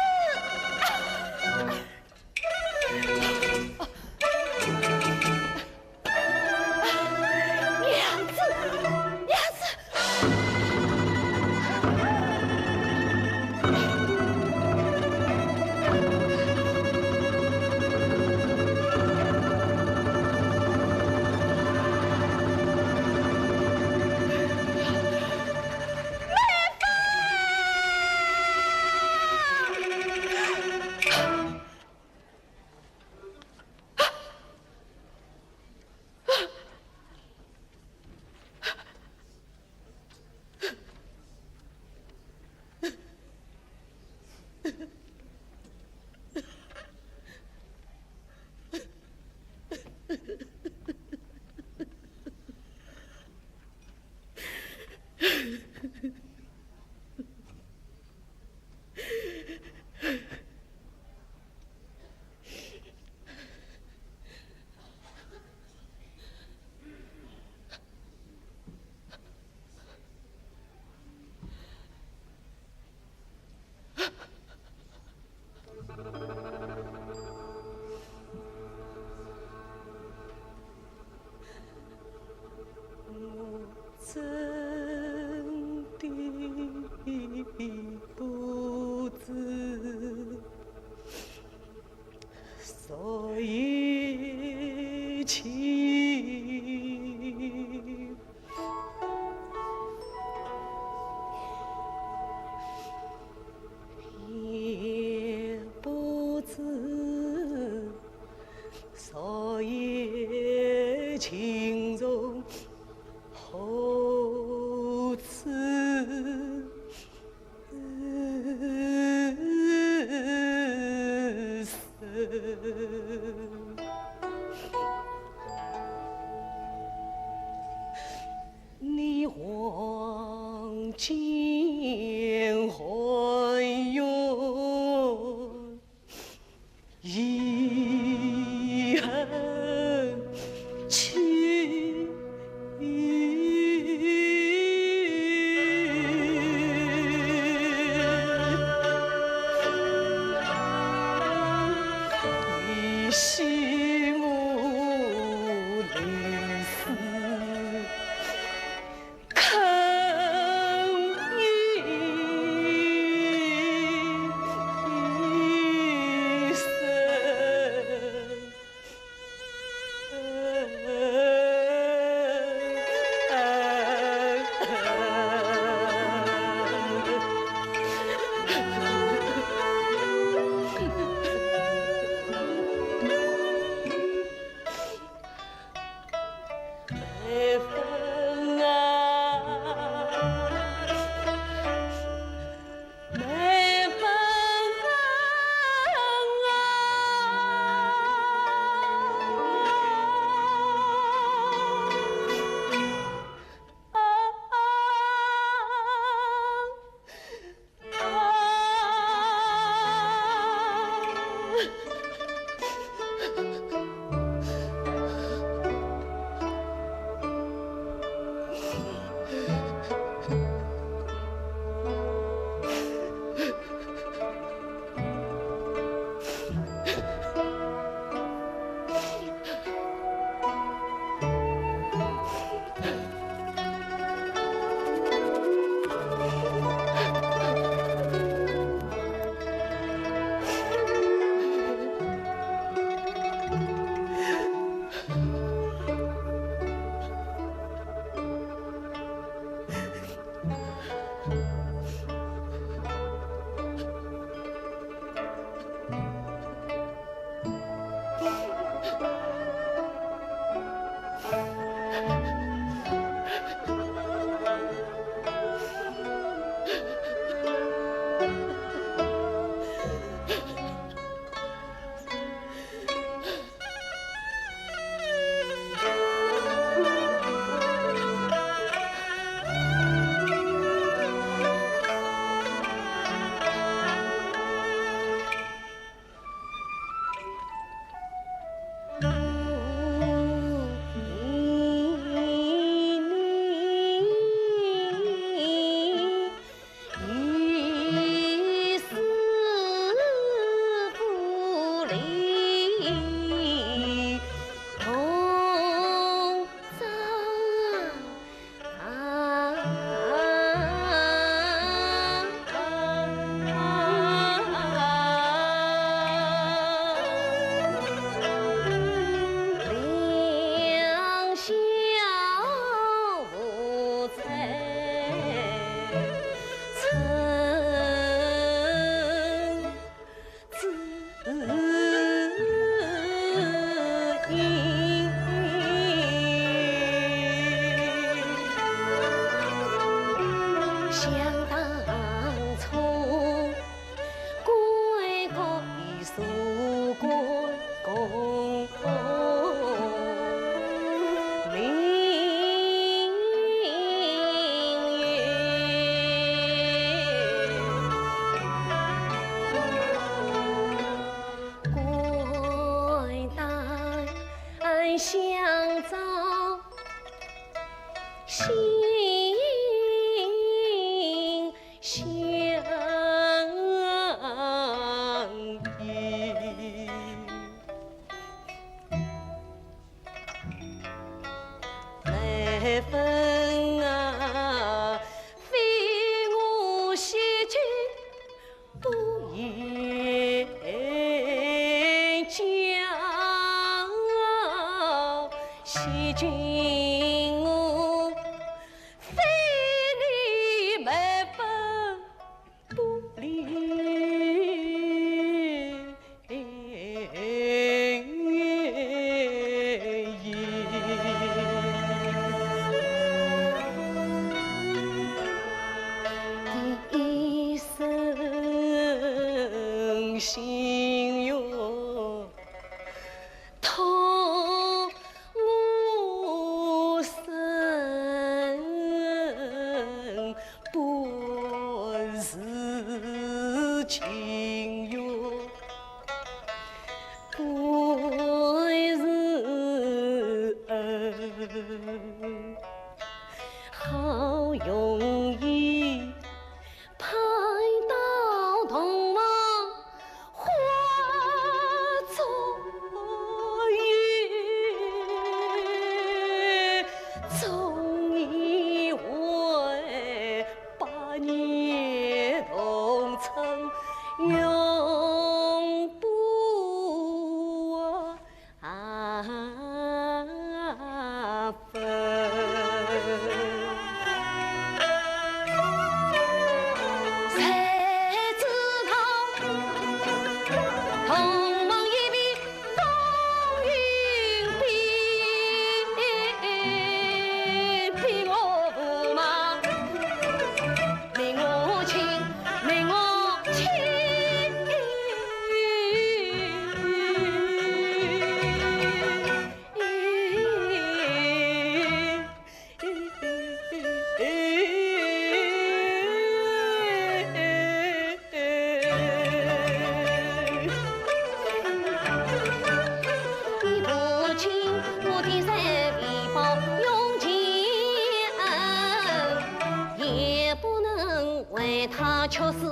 却是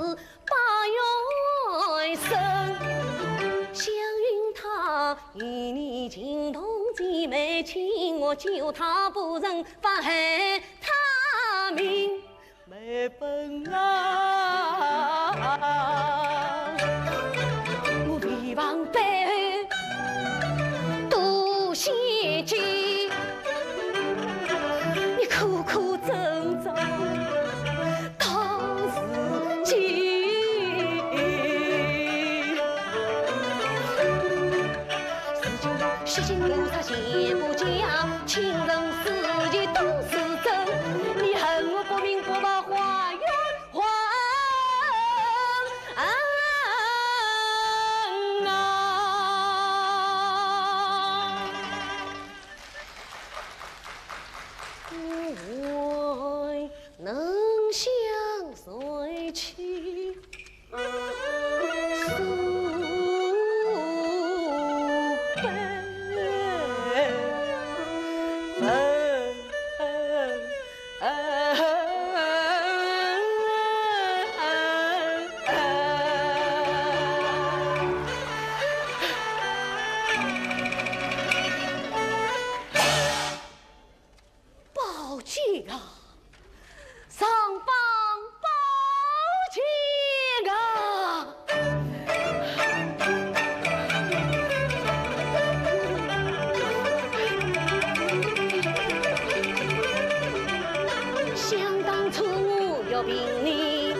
八元生。祥云他一年情同姐妹，请我救他不成，反害他命。没本啊，我为防备多心计，你苦苦挣扎。 到自己。世间无常谁不讲，请问世间都是真，你恨我不明不白花冤枉啊！我爱能相随去。宝剑啊，上方宝剑啊！想当初我要凭你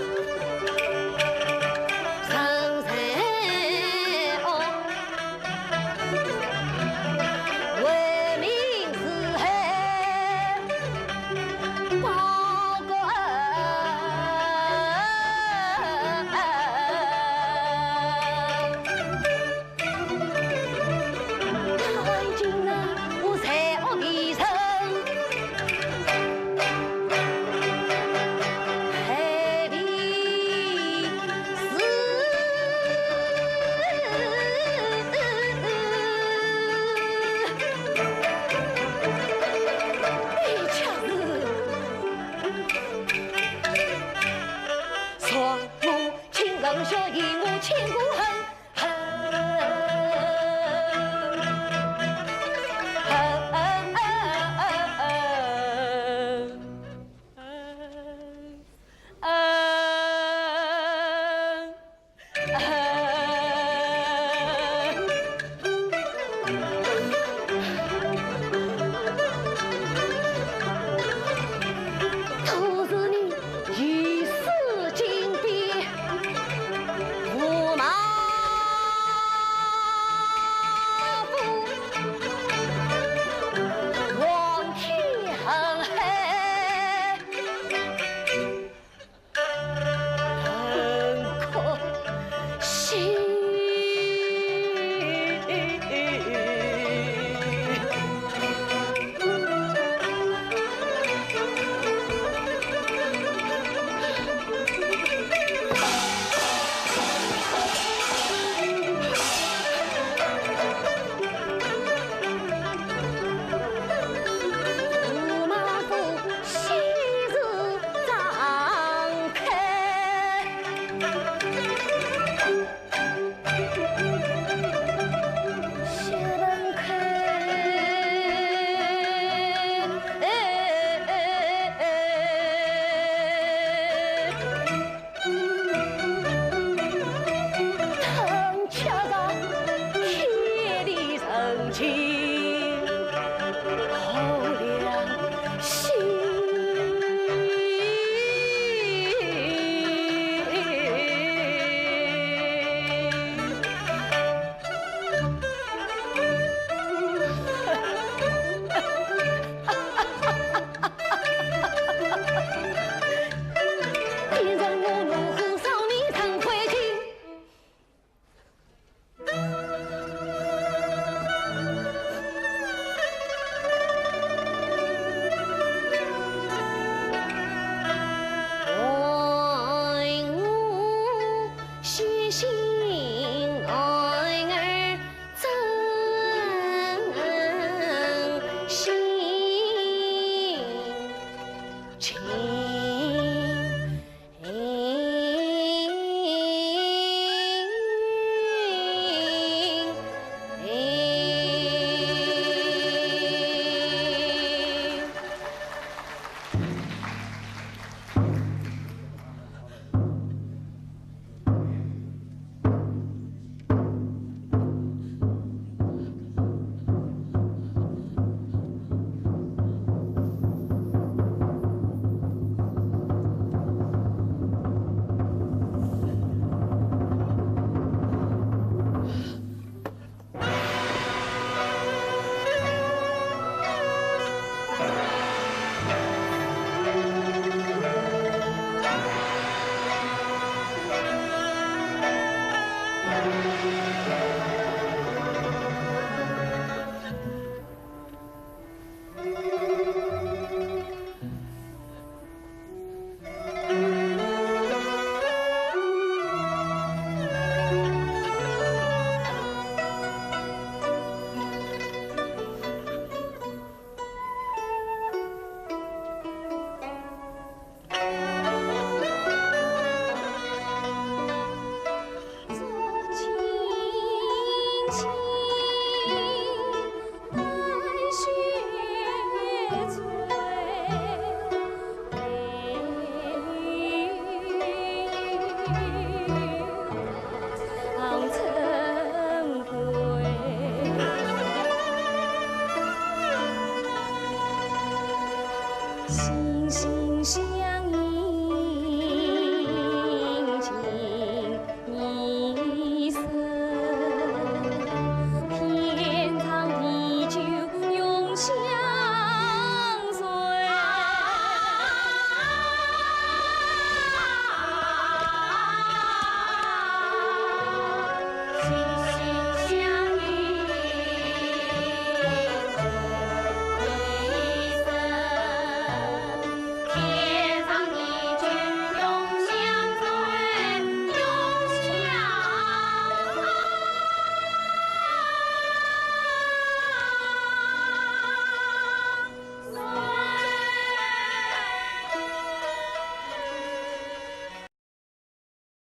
心心相